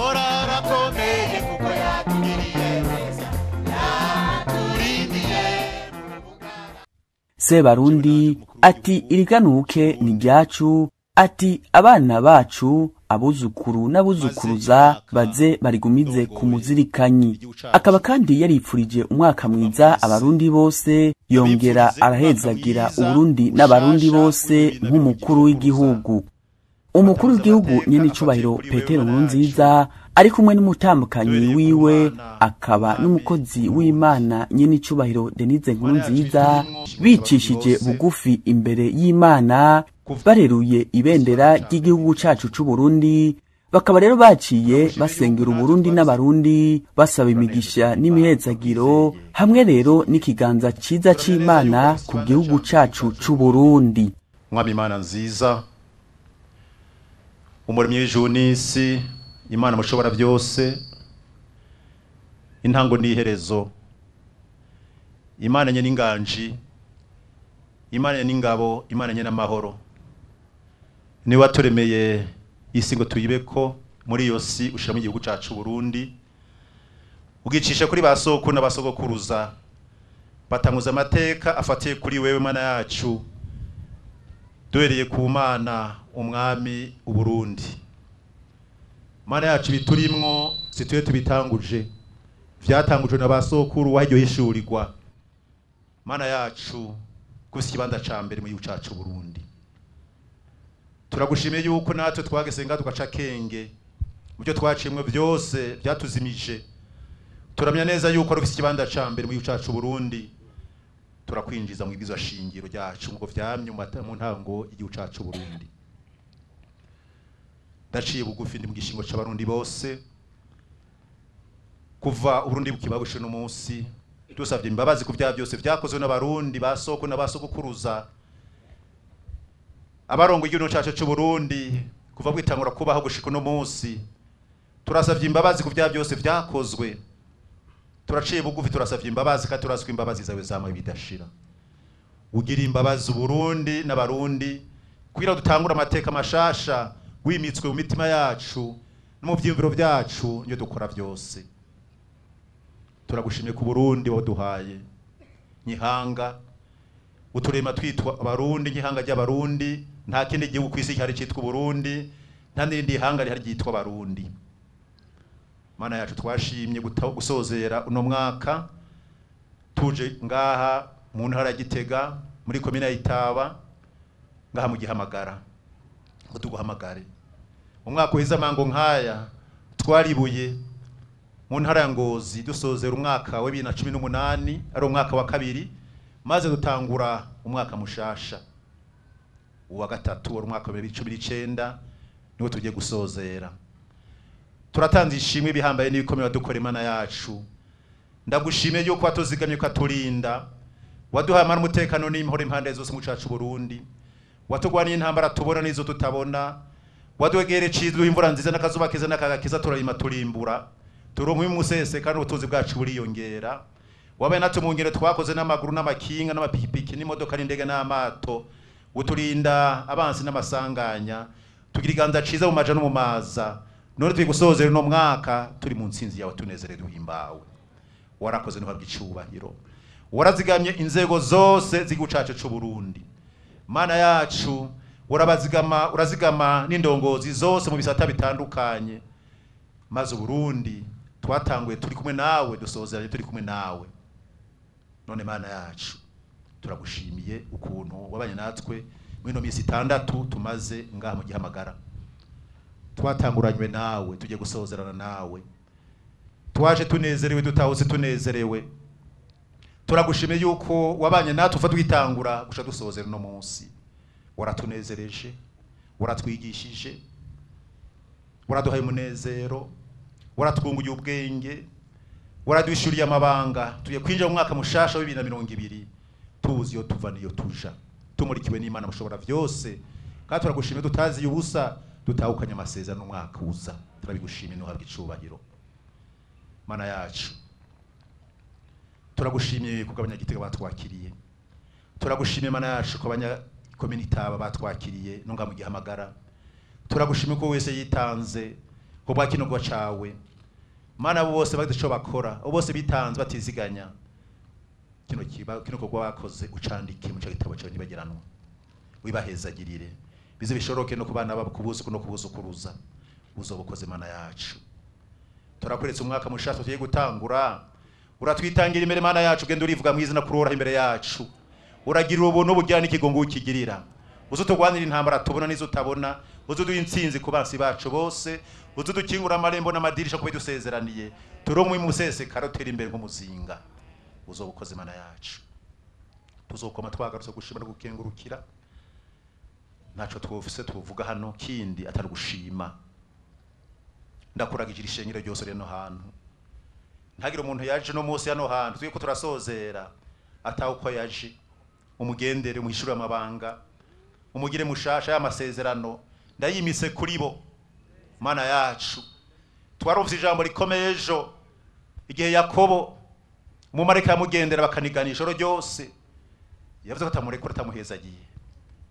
Arakomeye kuko yatugiriye neza, yaturindiye. Sebarundi ati iriganuke ni ryacu, ati abana bacu, abuzukuru n'abuzukuruza baze barigumize ku muzirikanyi. Akaba kandi yaripfurije umwaka mwiza abarundi bose, yongera arahezagira Uburundi n'abarundi bose nk'umukuru w'igihugu. Umukuru w'igihugu nyenicubahiro Petero Nkurunziza ari kumwe n'umutambukanyi wiwe akaba n'umukozi w'Imana nyenicubahiro Denise Nkurunziza, bicishije bugufi imbere y'Imana, bareruye ibendera ry'igihugu cacu c'u Burundi. Bakaba rero baciye basengera Uburundi n'abarundi, basaba imigisha n'imihezagiro hamwe rero n'ikiganza ciza c'Imana ku gihugu cacu c'u Burundi. Mwami Imana nziza, umuremyi w'ijuru n'isi, Imana mushobora byose, intango n'iherezo, Imana nye n'inganji, Imana nye n'ingabo, Imana nye n'amahoro, ni waturemeye isi ngo tuyibeko, muri iyo si ushiramo igihugu cacu Burundi, ugicisha kuri basoko n'abasogokuruza, batanguza amateka afatiye kuri wewe Mana yacu, duhereye ku Mana umwami Uburundi. Mana yacu biturimwo situye tubitanguje, vyatangujwe na basokuru wahiryo hishurirwa. Mana yacu kusi kibanza ca mbere mu gihugu cacu Burundi. Turagushimiye yuko natwe twagesenga tugaca kenge mu byo twacimwe byose byatuzimije. Turamya neza yuko ari ikibanza ca mbere mu gihugu cacu Burundi. Turakwinjiza mu ibwirizwa shingiro ryacu ngo vyamye mu ntango y'igihugu cacu Burundi. Ndaciye bugufi ndi mu gishingo c'abarundi bose, kuva Uburundi bukibabushe no munsi, dusavye imbabazi ku vya byose vyakozwe n'abarundi basoko n'abasogokuruza, abarongo igihugu cacu c'u Burundi kuva bwitangura kubaho gushika no munsi. Turasavye imbabazi ku vya byose vyakozwe, turaciye bugufi, turasavye imbabazi kandi turazwi imbabazi zawe zama bidashira. Ugira imbabazi Uburundi n'abarundi kugira dutangure amateka mashasha wimitswe mu mitima yacu no mu vyiyumviro byacu nyo dukora byose. Turagushimye ku Burundi waduhaye nyihanga, uturema twitwa abarundi, nyihanga ry'abarundi. Nta kindi gihugu kwisi cyari citwa Burundi, nta n'irindi hanga rihari ryitwa abarundi. Mana yacu twashimye gusozera uno mwaka tuje ngaha mu ntara ya Gitega muri komine ya Itaba, ngaha mu gihamagara ngo tuguhamagare. Umwaka uheze amango nkaya twaribuye mu ntara ya Ngozi dusozera umwaka wa 2018, ari umwaka wa kabiri, maze dutangura umwaka mushasha uwa gatatu, wari umwaka wa 2019, niwo tugiye gusozera. Turatanze ishimwe bihambaye n'ibikomeye wadukora Imana yacu. Ndagushimiye yuko watuzigamye ukaturinda, waduhaye amahoro umutekano n'imihoro impande zose mu cacu Burundi, watugwaniye intambara tubona n'izo tutabona, waduhegere cidwe imvura nziza n'akazuba keza n'akayaga keza, turarima turimbura, turonka umusese kandi ubutunzi bwacu buriyongera. Wabaye natwe mu ngendo twakoze n'amaguru n'amakinga n'amapikipiki n'imodoka n'indege n'amato, uturinda abansi n'amasanganya, tugira iganza ciza mu maja no mu maza. None turi gusozera uno mwaka turi mu ntsinzi yawe, tunezerewe duhimbawe. Warakoze ntuhabwe icubahiro. Warazigamye inzego zose z'igihugu cacu c'u Burundi. Mana yacu, urabazigama, urazigama n'indongozi zose mu bisata bitandukanye. Maze Burundi twatanguye turi kumwe nawe, dusozeranye turi kumwe nawe. None Mana yacu, turagushimiye ukuntu wabanye natwe muri ino minsi 6 tumaze ngaha mu gihamagara. Twatanguranywe nawe, tugiye gusozerana nawe. Twaje tunezerewe, dutahutse tunezerewe. Turagushimiye yuko wabanye natwe ufa twitangura gusha dusozera no munsi. Waratunezereje, waratwigishije, waraduhaye umunezero, waratwunguye ubwenge, waradushuriye amabanga. Tugiye kwinjira mu mwaka mushasha wa 2020 tuzi iyo tuva niyo tuja, tumurikiwe n'Imana mushobora vyose. Kandi turagushimiye tutazi ubusa, dutahukanye amasezerano umwaka uza. Turabigushimiye n'uhabwa icubahiro. Mana yacu, turagushimiye kuko abanyagitega batwakiriye. Turagushimiye Mana yacu ko abanyakominitaba batwakiriye nunga mu gihamagara. Turagushimiye ko wese yitanze ko bwakinogwa cawe. Mana bose bagize ico bakora, bose bitanze batiziganya. Kino kiba kino kogwa bakoze ucandike mu gitabo cyawe nibageranwa. Wibahezagirire bize bishoroke no kubana babo kubuzuku no kubuzukuruza. Uzobukoze Mana yacu. Turakweretse umwaka mushasha tugiye gutangura. Uratwitangira imbere Mana yacu, ugenda urivuga mu izina kurora imbere yacu. Uragira ubuntu bugira n'ikigongo ukigirira. Uzutugwanira intambara tubona n'izo utabona, uzuduha intsinzi ku bansi bacu bose, uzudukingura amarembo n'amadirisha kuba dusezeraniye. Turomwe musesekara utera imbere nk'umuzinga. Uzobukoze Mana yacu. Tuzokoma twagarutse gushima no gukengurukira. Ntaco twofise tuvuga hano kindi atari gushima. Ndakuragije ishengero ryose reno hantu. Ntagira umuntu yaje no munsi hano hantu tugiye ko turasozera ataho uko yaje. Umugendere muhishura amabanga, umugire mushasha y'amasezerano ndayimise kuri bo. Mana yacu, twarumvise ijambo rikomeye ejo igihe Yakobo umumarayika yamugendera bakaniganisha ijoro ryose. Yavuze ko atamurekura atamuhezagiye.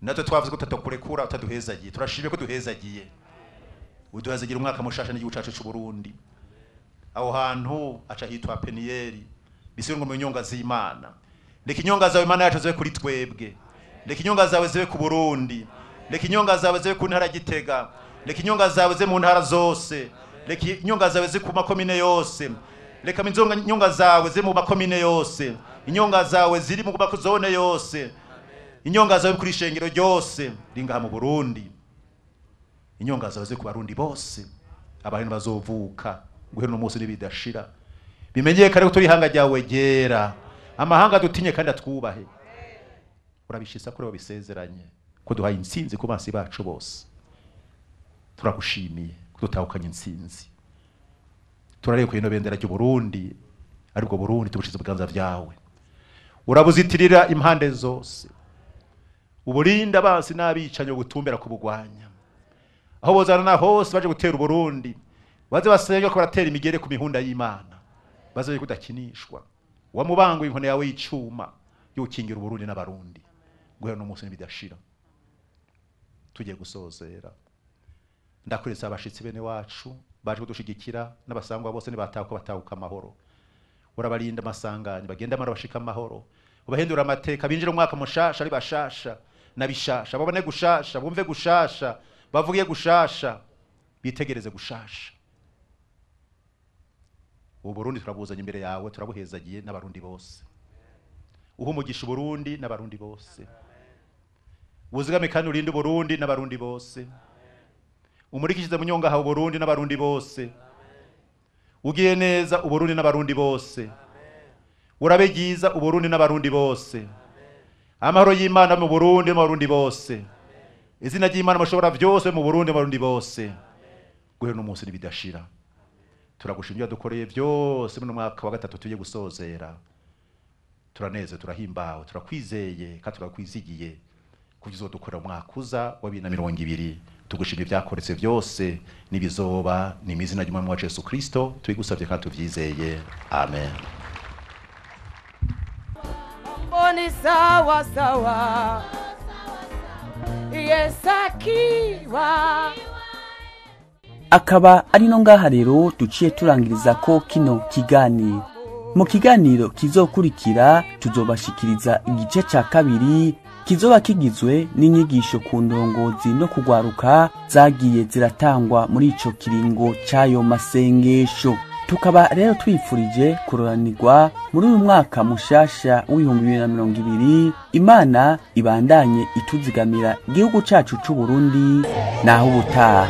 Natwe twavuze ko tutakurekura utaduhezagiye. Turashimye ko duhezagiye. Uduhezagira umwaka mushasha n'igihugu cacu c'u Burundi. Aho hantu aca hitwa Peniyeli, bisubirwa mu nyonga z'Imana. Reka inyonga zawe Mana yacu zibe kuri twebwe. Reka inyonga zawe zibe ku Burundi. Reka inyonga zawe zibe ku ntara Gitega. Reka inyonga zawe zibe mu ntara zose. Reka inyonga zawe zibe ku makomine yose. Reka inyonga zawe zibe mu makomine yose. Inyonga zawe ziri mu makozone yose. Inyonga zawe kuri shengero ryose ringaha mu Burundi. Inyonga zawe zibe ku Barundi bose. Abantu bazovuka guhera no munsi n'ibidashira. Bimenyekane ko turi hanga ryawe ryera. Amahanga dutinye kandi atwubahe. Urabishisa kuri babisezeranye ko duhaye intsinzi ku bansi bacu bose. Turagushimiye ko dutahukanye intsinzi. Turarekuye no bendera ry'u Burundi, ariko Burundi tubushize ubwanza byawe. Urabuzitirira impande zose. Uburinda abansi n'abicanyo gutumbera kubugwanya. Aho bozana na hose baje gutera Burundi, baze basenga ko baratera imigere ku mihunda y'Imana. Baze kudakinishwa. Wamubango inkone yawe y'icuma yokingira Burundi n'abarundi. Guhera no munsi n'ibidashira. Tugiye gusozera. Ndakuretse abashitsi bene wacu baje kudushigikira n'abasangwa bose nibatako batahuka amahoro. Urabarinda amasanganya bagenda amara bashika amahoro. Ubahindura amateka binjira umwaka mushasha ari bashasha nabishasha, babone gushasha, bumve gushasha, bavuge gushasha, bitegereze gushasha. Ubu Burundi turabuzanye imbere yawe, turabuhezagiye n'abarundi bose. Uha umugisha Burundi n'abarundi bose. Uzigame kandi urinde Burundi n'abarundi bose. Umurikishize munyonga ha Burundi n'abarundi bose. Ugiye neza Uburundi n'abarundi bose. Urabe ryiza Uburundi n'abarundi bose. Amahoro y'Imana mu Burundi n'abarundi bose. Izina ry'Imana mushobora byose mu Burundi n'abarundi bose. Guhera no munsi n'ibidashira. Turagushimira dukoreye byose mu mwaka wa 3 tugiye gusozera. Turaneze, turahimbawe, turakwizeye kandi turakwizigiye kugizo dukora umwaka uza wa 2020. Tugushimira ibyakoretse byose nibizoba ni izina ry'Umwami wacu Yesu Kristo tubigusabye kandi tuvyizeye. Amen. Mboni sawa sawa Yesakiwa. Akaba ari no ngaha rero duciye turangiriza ko kino kiganiro. Mu kiganiro kizokurikira tuzobashikiriza igice ca kabiri kizoba kigizwe n'inyigisho ku ndongozi no kugwaruka zagiye ziratangwa muri ico kiringo c'ayo masengesho. Tukaba rero twifurije kuroranirwa muri uyu mwaka mushasha w'2020. Imana ibandanye ituzigamira igihugu cacu c'u Burundi. Naho ubutaha.